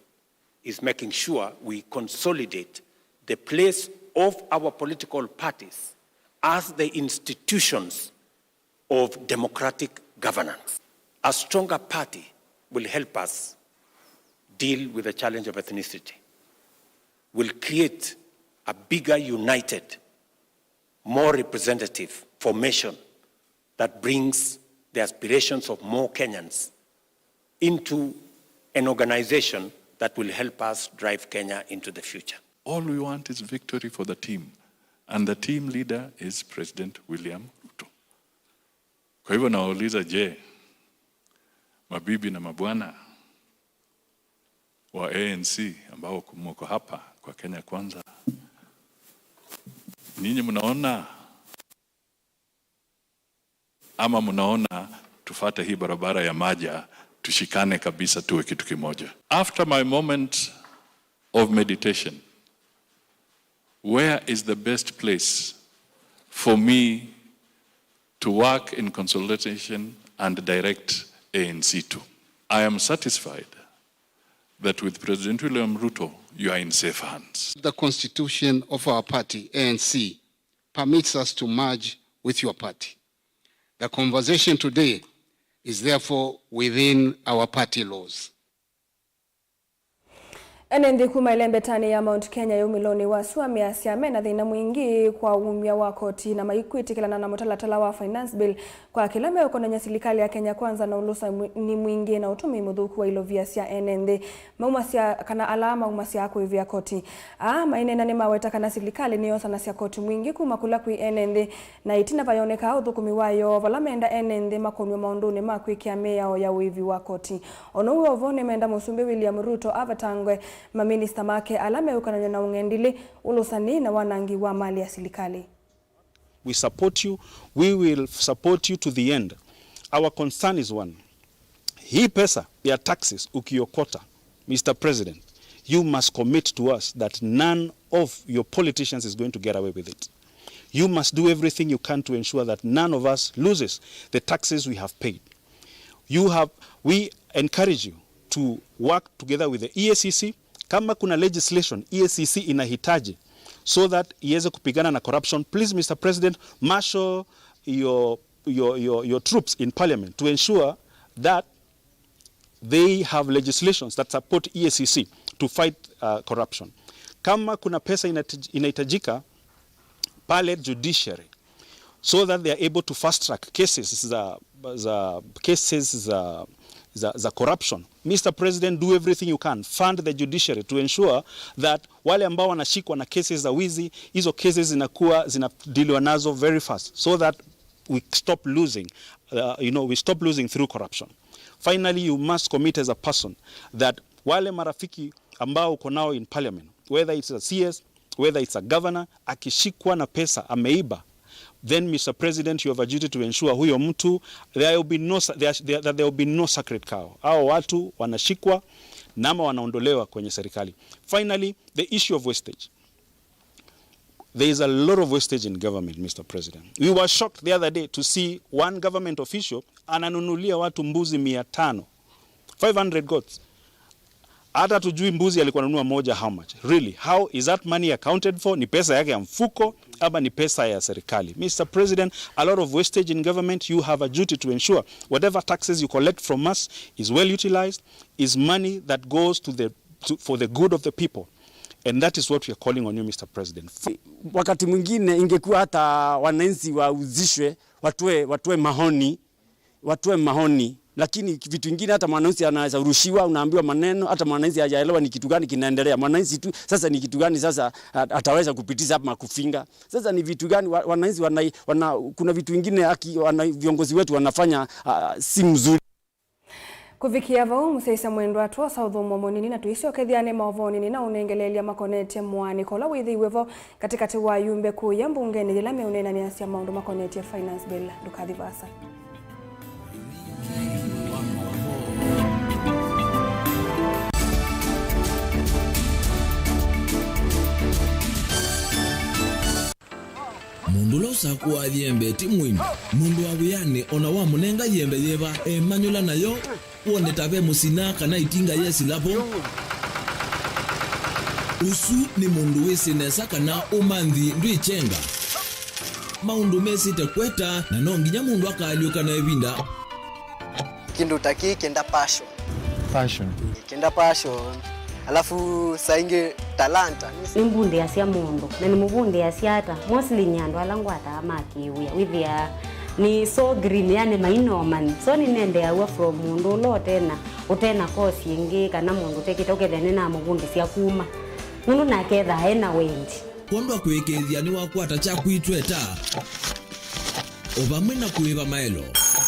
is making sure we consolidate the place of our political parties as the institutions of democratic governance. A stronger party will help us deal with the challenge of ethnicity, will create a bigger, united, more representative formation that brings the aspirations of more Kenyans into an organization that will help us drive Kenya into the future. All we want is victory for the team, and the team leader is President William Ruto. Kwa hivyo nawauliza, je, mabibi na mabwana wa A N C ambao mko hapa kwa Kenya Kwanza, nyinyi mnaona ama mnaona tufate hii barabara ya maja, tushikane kabisa, tuwe kitu kimoja? After my moment of meditation, where is the best place for me to work in consultation and direct A N C to? I am satisfied that with President William Ruto, you are in safe hands. The constitution of our party, A N C, permits us to merge with your party. The conversation today is therefore within our party laws. Ene nthĩ kuma ĩlembetanĩ ya Mount Kenya yĩ ũmĩlonĩ wa sua measya mena thĩna mwingĩ kwa wumya wa koti na maikwĩtĩkĩlana na mũtalatala wa Finance Bill kwa kĩla meũkonany'a silikalĩ ya Kenya Kwanza na ũlũsani mwingĩ na ũtũmĩi mũthũku wa ilovia sya ene nthĩ maumasya kana ala maumasya kũĩvĩa koti. Aa maineena nĩmaweta kana silikalĩ nĩyosanasya koti mwingĩ kuma kũla kwĩ ene nthĩ, na ĩtina vayonekaa ũthũkũmi wayo vala menda ene nthĩ makonw'e maũndũnĩ ma kwĩkĩa mĩao ya ũĩvi wa koti. Ona ũu wĩ o vo, nĩmenda Mũsumbĩ William Ruto avetangwe, maminista make ala meũkonany'a na ũng'endilĩ, ũlũsani na wanangi wa mali ya silikalĩ. We support you. We will support you to the end. Our concern is one. Hii pesa ya taxes ukiokota, Mister President, you must commit to us that none of your politicians is going to get away with it. You must do everything you can to ensure that none of us loses the taxes we have paid. You have, we encourage you to work together with the E A C C. Kama kuna legislation E A C C inahitaji so that iweze kupigana na corruption, please, Mister President, marshal your, your, your, your troops in parliament to ensure that they have legislations that support E A C C to fight, uh, corruption. Kama kuna pesa inati-, inahitajika pale judiciary so that they are able to fast track cases za, za, cases za, za, za corruption. Mister President, do everything you can. Fund the judiciary to ensure that wale ambao wanashikwa na cases za wizi, hizo cases zinakuwa, zinadiliwa nazo very fast so that we stop losing, uh, you know, we stop losing through corruption. Finally, you must commit as a person that wale marafiki ambao uko nao in parliament, whether it's a C S, whether it's a governor, akishikwa na pesa ameiba, then, Mister President, you have a duty to ensure huyo mtu, there will be no sa-, there, there, that there will be no sacred cow. Hao watu wanashikwa na ama wanaondolewa kwenye serikali. Finally, the issue of wastage. There is a lot of wastage in government, Mister President. We were shocked the other day to see one government official ananunulia watu mbuzi mia tano, five hundred goats. Hata tujui mbuzi alikuwa ananunua moja how much. Really, how is that money accounted for? Ni pesa yake ya mfuko ama ni pesa ya serikali? Mister President, a lot of wastage in government. You have a duty to ensure whatever taxes you collect from us is well utilized, is money that goes to the, to, for the good of the people. And that is what we are calling on you, Mister President. Wakati mwingine ingekuwa hata wananchi wahusishwe, watoe, watoe maoni, watoe maoni, lakini vitu vingine hata mwananchi anaweza urushiwa, unaambiwa maneno, hata mwananchi hajaelewa ni kitu gani kinaendelea. Mwananchi tu sasa ni kitu gani sasa at-, ataweza kupitisha ama kufinga? Sasa ni vitu gani wa-, wananchi wana, wana, kuna vitu vingine aki-, wana, viongozi wetu wanafanya, ah, si mzuri. Kũvikĩa vau, mũsyaĩĩsya mwendwa, twosa ũthũmũo mũnini na tũisyokethya nĩ maũvoo nini na ũnengeleelya makonetye mũaanĩko ũla wĩthĩiwe vo katĩkatĩ wa ayumbe kũya mbungenĩ yĩla meũneenanĩasya maũndũ makonetye Finance Bill. Ndũkathi vaasa. Mũndũ ũla ũsakũaa yembe ti mũini. Mũndũ wa wĩanĩ o na wamũnenga yembe yĩva, emanyũla nayo, wone ta ve mũsina kana ĩtinga yesĩla vo. Ũsu nĩ mũndũ wĩsĩ nesa kana ũmanthi ndwĩkyenga. Maũndũ mesĩte kweta, na no nginya mũndũ akaalyũka na ĩvinda. Kĩndũ ta kĩĩ kĩenda passion. Passion. Kĩenda passion. Alafu saa ingĩ talanta. Nĩmbundĩasya mũndũ, na nĩmũvundĩasya ata? Mostly nĩ andũ ala ngwataa ma kĩwĩa. Wĩthĩaa nĩ so green, yani mainomani. So nĩnendeeaw'a from mũndũ ũla ũtena, ũtena course ĩngĩ, kana mũndũ ũtekĩte, ũkethĩa nĩnamũvundĩsya kuma. Nũndũ nake ethaa ena wendi. Kwondũ wa kũĩkĩĩthya nĩwakwata kyaku itweta. O vamwe na kũĩva maelo,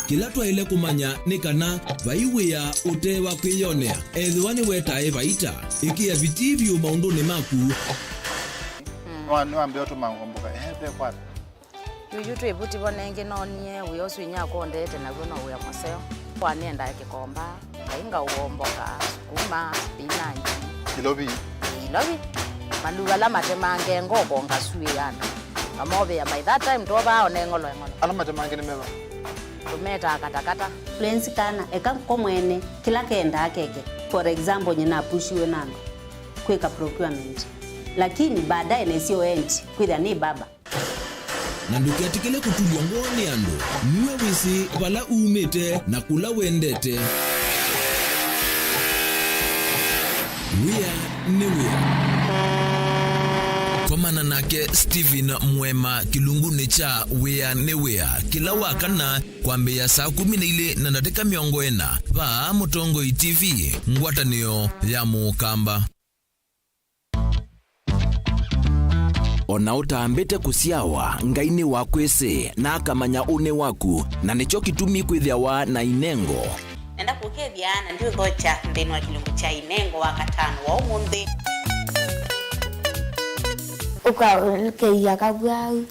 kĩla twaĩle kũmanya nĩ kana vai wĩa ũte wa kwĩyonea, ethĩwa nĩwetae vaita. Ĩkĩa vitii vyũ maũndũnĩ maku. Nwa-, nĩwambĩa ũtũma ngomboka, ehe, ve kwata. Yuyu twĩ vuti vo nengĩ noonie wĩa ũsu inyakwa ũndeete naw'o no wĩa mũseo. Kwa nĩendaa kĩkomba. Ngai ngaũomboka, sukuma, spinach. Ilovi. Ilovi. Maluu ala matemange ngoko ngasuĩana. Ngamovĩa by that time twovaa one ng'olo eng'olo. Ala matemange nĩ meva? Tũmetaa katakata. Lenzi kana, eka ko mwene, kĩla kendaa keke. For example, nyina apushiwe na andũ kwĩka procurement. Lakini baadaye nesio endi, kwĩthĩa nĩ baba. Na ndũketĩkĩle kũtulw'a ngoo nĩ andũ. Nue wĩsĩ vala umĩte na kũla wendete. Wĩa Nĩ wĩa. Komana nake Stephen Mwema kĩlungunĩ kya Wĩa nĩ Wĩa kĩla wa kana kwambĩĩa saa kũmi na ilĩ na ndatĩka mĩongo ĩna vaa Mũtongoi T V, ngwatanĩo ya Mũkamba. O na ũtambĩte kũsyawa, Ngai nĩwakwĩsĩ, na akamanya ũnĩ waku, na nĩkyo kĩtumi kwĩthĩawa na inengo. Nenda kũkethya na ndiũthokya nthĩnĩ wa kĩlungu kya inengo wa katano wa ũmũnthĩ. Ũkaũlũkĩia kavwau.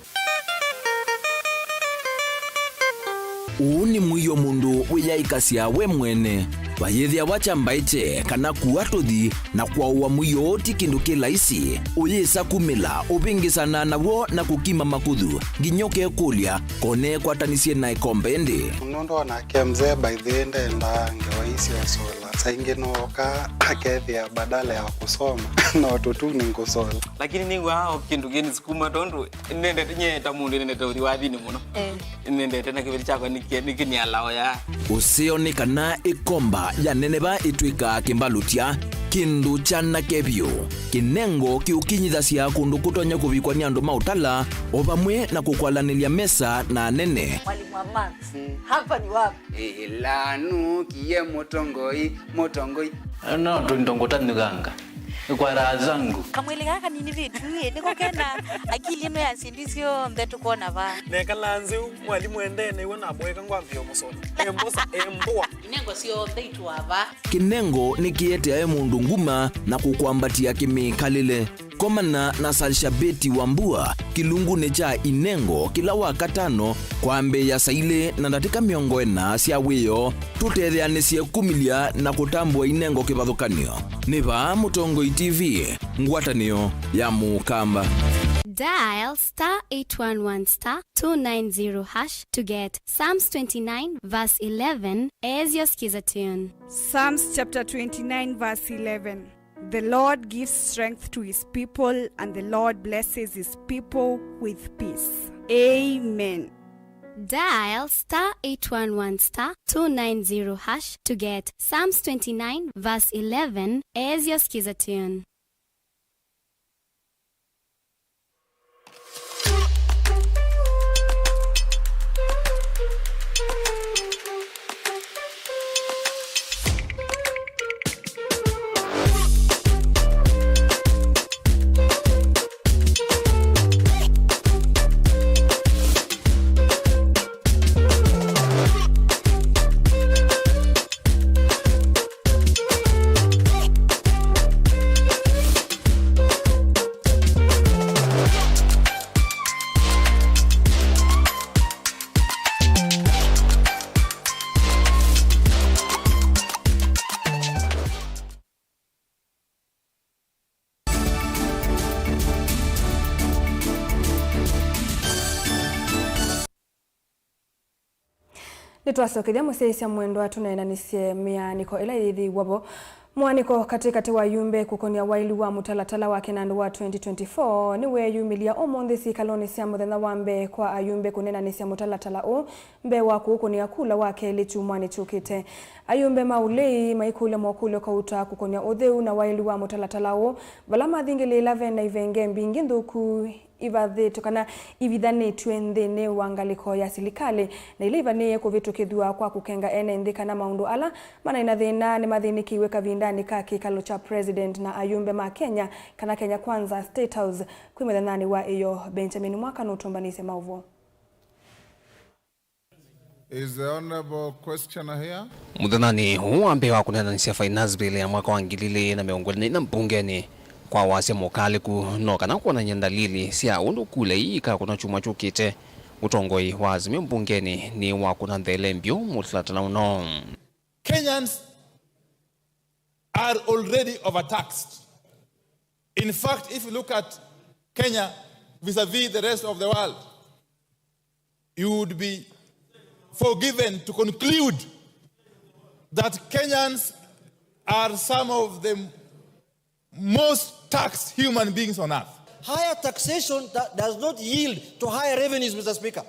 Ũũ nĩ mũio mũndũ wĩyaĩkasya we mwene. Vayĩthĩawa kya mbaĩkye kana kua tũthi na kwaũa mũio ti kĩndũ kĩ laisi. Ũyĩsa kumĩla, ũvĩngĩsana naw'o na kũkima makũthũ, nginya ũkekũlya, kone kwatanisye na ĩkombe ĩndĩ. Nũndũ onake mzee by the way ndendaa ngewa ii sya ũsola. Saa ingĩ nooka akethĩa badala ya kũsoma, no tũtuni ngũsola. Lakini nĩw'aa o kĩndũ kĩnĩsukuma tondũ nĩnendete, nyie ta mũndũ nĩnendete ũthi wathinĩ mũno. Eh. Nĩnendete na kĩveti kyakwa nĩkĩ-, nĩkĩnialaoya. Ũseo nĩ kana ĩkomba ya neneva ĩtw'ĩkaa kĩmbalũtya, kĩndũ kyanake vyũ. Kĩnengo kĩũkinyithasya kũndũ kũtonya kũvikwa nĩ andũ ma ũtala, o vamwe na kũkwalanĩlya mesa na anene. Mwalimu wa maths, hapa ni wapi? Ĩla nũkie mũtongoi, mũtongoi. No tũindo ngũtanyũkanga. Nĩ kwa raha zangu. Kamwĩlĩ kaa kanini vitu ĩ, nĩko kena akili ĩno ya syĩndũ syonthe tũkwona vaa. Nekala nzĩ ũ, mwalimũ endee nĩw'o namũeka ngwambĩĩa ũmũsũna. Embũsa, embũa. Inengo syonthe itũa vaa. Kĩnengo nĩkĩeteae mũndũ nguma na kũkwambatĩa kĩmĩkalĩle. Komana na Salshabeti Wambua kĩlungunĩ kya inengo kĩla wa katano kwambĩĩa saa ilĩ na ndatĩka mĩongo ĩna sya wĩoo. Tũtetheanĩsye kumĩlya na kũtambũa inengo kĩvathũkany'o. Nĩ vaa Mũtongoi T V, ngwatanĩo ya Mũkamba. Dial star eight one one star two nine zero hash to get Psalms twenty-nine verse eleven as your skiza tune. Psalms chapter twenty-nine verse eleven. The Lord gives strength to his people, and the Lord blesses his people with peace. Amen. Dial star eight one one star two nine zero hash to get Psalms twenty-nine verse eleven as your skiza tune. Nĩtwasokethya mũsyaĩĩsya mwendwa tũneenanĩsye mĩanĩko ĩla yĩthĩiwe vo. Mũanĩko katĩkatĩ wa ayumbe kũkony'a waĩlu wa mũtalatala wa kĩnandũ wa twenty twenty-four nĩweeyumĩlya ũmũnthĩ syĩkalonĩ sya mũthenya wa mbee kwa ayumbe kũneenanĩsya mũtalatala ũũ mbee wa kũũkũnĩa kula wa kelĩ kyumwanĩ kyũkĩte. Ayumbe ma ũlei maikũlya mokũlyo kauta kũkony'a ũtheu na waĩlu wa mũtalatala ũũ, vala mathingĩlĩĩla ve na ivenge mbingĩ nthũku ivathĩtwe kana ivithanĩtw'e nthĩnĩ wa ngalĩko ya silikalĩ, na ila ivanĩĩe kũvĩtũkĩthw'a kwa kũkenga ene nthĩ kana maũndũ ala manaĩ na thĩna nĩmathĩnĩkĩiwe kavindanĩ ka kĩkalo kya President na ayumbe ma Kenya kana Kenya Kwanza State House. Kwĩ mũthenyanĩ wa ĩyo, Benjamin Mwaka nũtũmbanĩsye maũvoo. Is the honorable questioner here? Mũthenyanĩ ũũ wa mbee wa kũneenanĩsya Finance Bill ya mwaka wa ngili ilĩ na mĩongo ĩlĩ na ĩna mbungenĩ kwa wasya mũkalĩku no kana kwonany'a ndalili sya ũndũ kula ii ikakũnwa kyumwa kyũkĩte, ũtongoi wa Azimio mbungenĩ nĩ wakũna nthele mbyũ mũtalatala ũno. Kenyans are already overtaxed. In fact, if you look at Kenya vis-a-vis the rest of the world, you would be forgiven to conclude that Kenyans are some of the most taxed human beings on earth. Higher taxation do-, does not yield to higher revenues, Mister Speaker.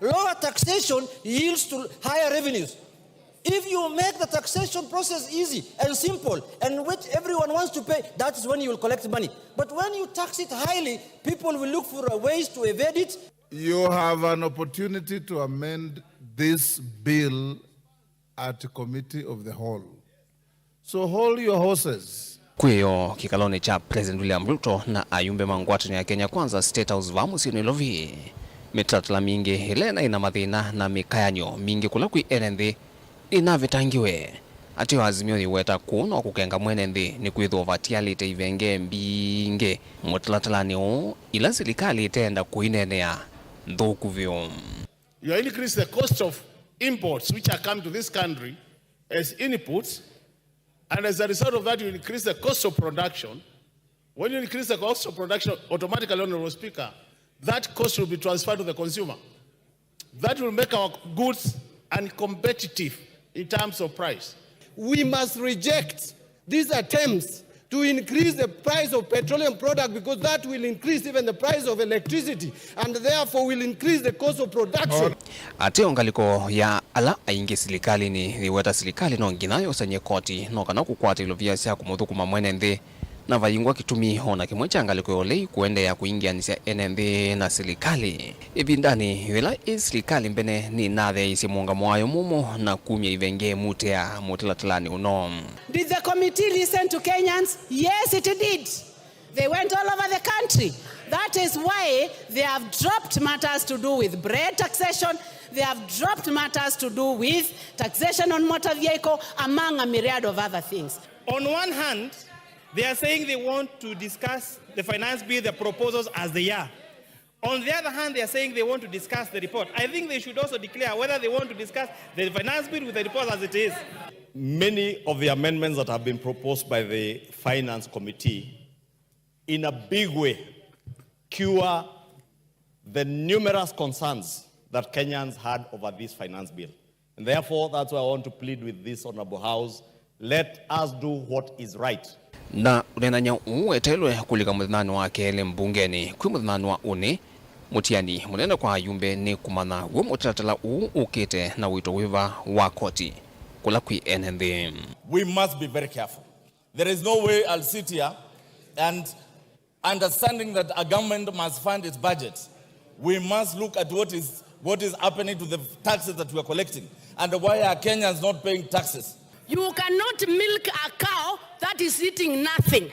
Lower taxation yields to higher revenues. If you make the taxation process easy and simple, and which everyone wants to pay, that is when you will collect money. But when you tax it highly, people will look for ways to evade it. You have an opportunity to amend this bill at committee of the whole. So hold your horses. Kwĩyo kĩkalonĩ kya President William Ruto na ayumbe ma ngwatanĩo ya Kenya Kwanza State House vaa mũsyĩ Nairobi, mĩtalatala mingĩ ĩla ĩnaĩ na mathĩna na mĩkayan'yo mingĩ kũla kwĩ ene nthĩ nĩnavetangiwe. Ateo Azimio yĩweta kũũ no kũkenga mwene nthĩ nĩkwĩthĩwa vatialĩte ivenge mbingĩ mũtalatalanĩ ũũ ila silikalĩ ĩteenda kũineenea nthũku vyũ. You increase the cost of imports which are come to this country as inputs, and as a result of that, you increase the cost of production. When you increase the cost of production, automatically, Honorable Speaker, that cost will be transferred to the consumer. That will make our goods uncompetitive in terms of price. We must reject these attempts to increase the price of petroleum product, because that will increase even the price of electricity and therefore will increase the cost of production. Ateo ngalĩko ya ala aingĩ silikalĩnĩ yĩweta silikalĩ no nginya yosany'e koti no kana kũkwata ilovia sya kũmũthũkũma mwene nthĩ na vayingwa kĩtumi o na kĩmwe kya ngalĩko ya ũlei kũendeea kũingĩanĩsya ene nthĩ na silikalĩ. Ĩvindanĩ yĩla ĩ silikalĩ mbene nĩnatheeisye mũũngamo wayo mũmũ na kumya ivenge mutea mũtalatalanĩ ũno. Did the committee listen to Kenyans? Yes, it did. They went all over the country. That is why they have dropped matters to do with bread taxation. They have dropped matters to do with taxation on motor vehicle, among a myriad of other things. On one hand, they are saying they want to discuss the finance bill, the proposals as they are. On the other hand, they are saying they want to discuss the report. I think they should also declare whether they want to discuss the finance bill with the report as it is. Many of the amendments that have been proposed by the Finance Committee, in a big way, cure the numerous concerns that Kenyans had over this finance bill. And therefore, that's why I want to plead with this honorable House, let us do what is right. Na ũneenany'a ũũ weteelwe kũlika mũthenyanĩ wa kelĩ mbungenĩ kwĩ mũthenyanĩ wa ũnĩ, mũtiani mũnene kwa ayumbe nĩ kũmanya w'o mũtalatala ũũ ũkĩte na ũito wĩva wa koti kũla kwĩ ene nthĩ. We must be very careful. There is no way I'll sit here and understanding that a government must fund its budget, we must look at what is, what is happening to the taxes that we are collecting and why are Kenyans not paying taxes. You cannot milk a cow that is eating nothing.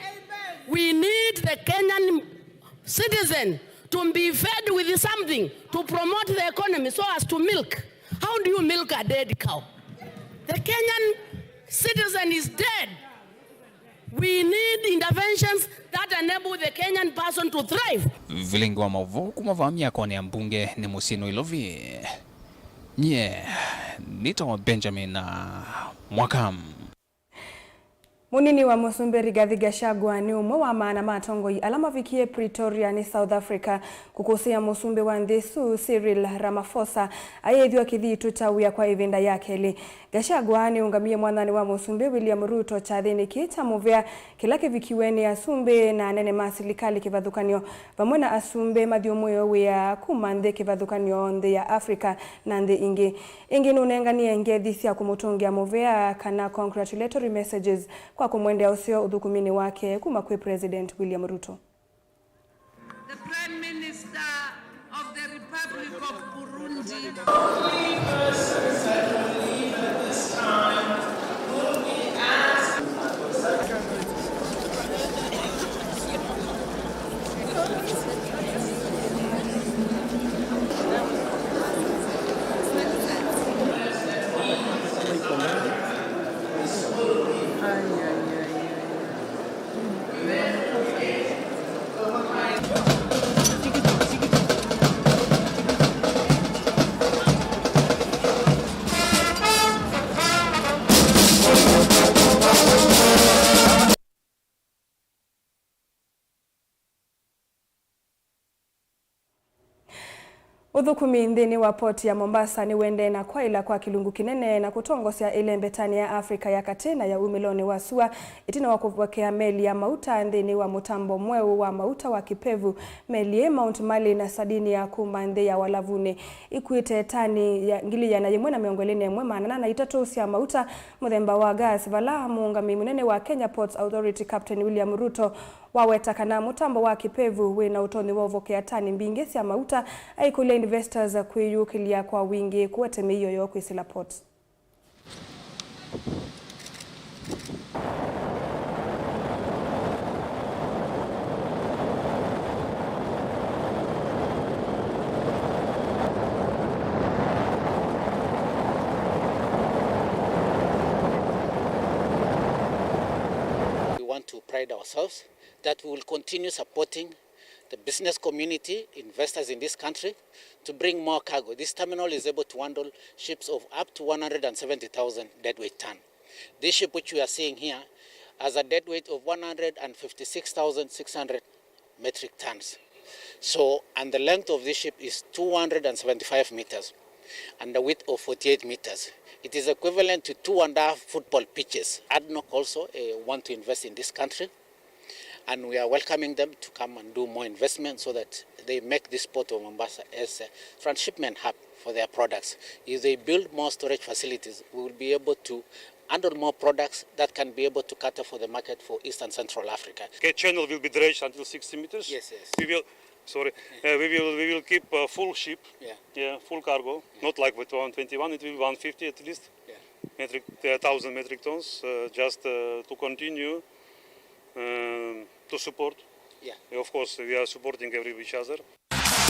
We need the Kenyan citizen to be fed with something to promote the economy so as to milk. How do you milk a dead cow? The Kenyan citizen is dead. We need interventions that enable the Kenyan person to thrive. Vilingi wa maũvoo kuma vaa myakonĩ ya mbunge nĩ mũsyĩ Nairobi. Nyie nĩtawa Benjamin Mwaka. Mũnini wa mũsumbĩ Rigathi Gachagua nĩ ũmwe wa maana ma atongoi ala mavikie Pretoria nĩ South Africa kũkũsĩĩa mũsumbĩ wa nthĩ ĩsu Cyril Ramaphosa ayĩthw'a kĩthitũ kya wia kwa ĩvinda ya kelĩ. Gachagua nĩũngamie mwathanĩ wa mũsumbĩ William Ruto kyathĩnĩ kĩĩ kya mũvea kĩla kĩvikiwe nĩ asumbĩ na anene ma silikalĩ kĩvathũkany'o vamwe na asumbĩ mathyũmũĩo wĩa kuma nthĩ kĩvathũkany'o, nthĩ ya Africa na nthĩ ingĩ. Ĩngĩ nũnenganie ngethi sya kũmũtũngĩa mũvea kana congratulatory messages kwa kũmwendea ũseo ũthũkũminĩ wake kuma kwĩ President William Ruto. The Prime Minister of the Republic of Burundi. Only persons that will leave at this time will be asked. Ũthũkũmi nthĩnĩ wa port ya Mombasa nĩũendee na kwaĩla kwa kĩlungu kĩnene na kũtongosya ĩlembetani ya Africa ya Katĩ na ya umĩlonĩ wa sua, ĩtina wa kũvokea meli ya mauta nthĩnĩ wa mũtambo mweũ wa mauta wa Kipevu. Meli ĩ Mount Marlin na Sardinia kuma nthĩ ya Walavunĩ ikuĩte tani ya ngili ĩana yĩmwe na mĩongo ĩlĩ na ĩmwe maana ana na itatũ sya mauta mũthemba wa gas, vala mũũngamĩi mũnene wa Kenya Ports Authority Captain William Ruto waweta kana mũtambo wa Kipevu wĩ na ũtonyi wa ũvokea tani mbingĩ sya mauta, aikũlya investors kwĩyũkĩlya kwa wingĩ kũete mĩio yoo kwĩsĩla port. We want to pride ourselves that we will continue supporting the business community, investors in this country, to bring more cargo. This terminal is able to handle ships of up to one hundred and seventy thousand deadweight ton. This ship which we are seeing here has a deadweight of one hundred and fifty-six thousand six hundred metric tons. So, and the length of this ship is two hundred and seventy-five meters and a width of forty-eight meters. It is equivalent to two and a half football pitches. ADNOC also, eh, want to invest in this country, and we are welcoming them to come and do more investment so that they make this port of Mombasa as a transshipment hub for their products. If they build more storage facilities, we will be able to handle more products that can be able to cater for the market for East and Central Africa. Okay, channel will be dredged until sixty meters. Yes, yes. We will, sorry, uh, we will, we will keep, uh, full ship, yeah, yeah, full cargo, yeah, not like with one twenty-one, it will be one fifty at least. Yeah. Metric, uh, thousand metric tons, uh, just, uh, to continue, um, to support. Yeah. Of course, we are supporting every each other.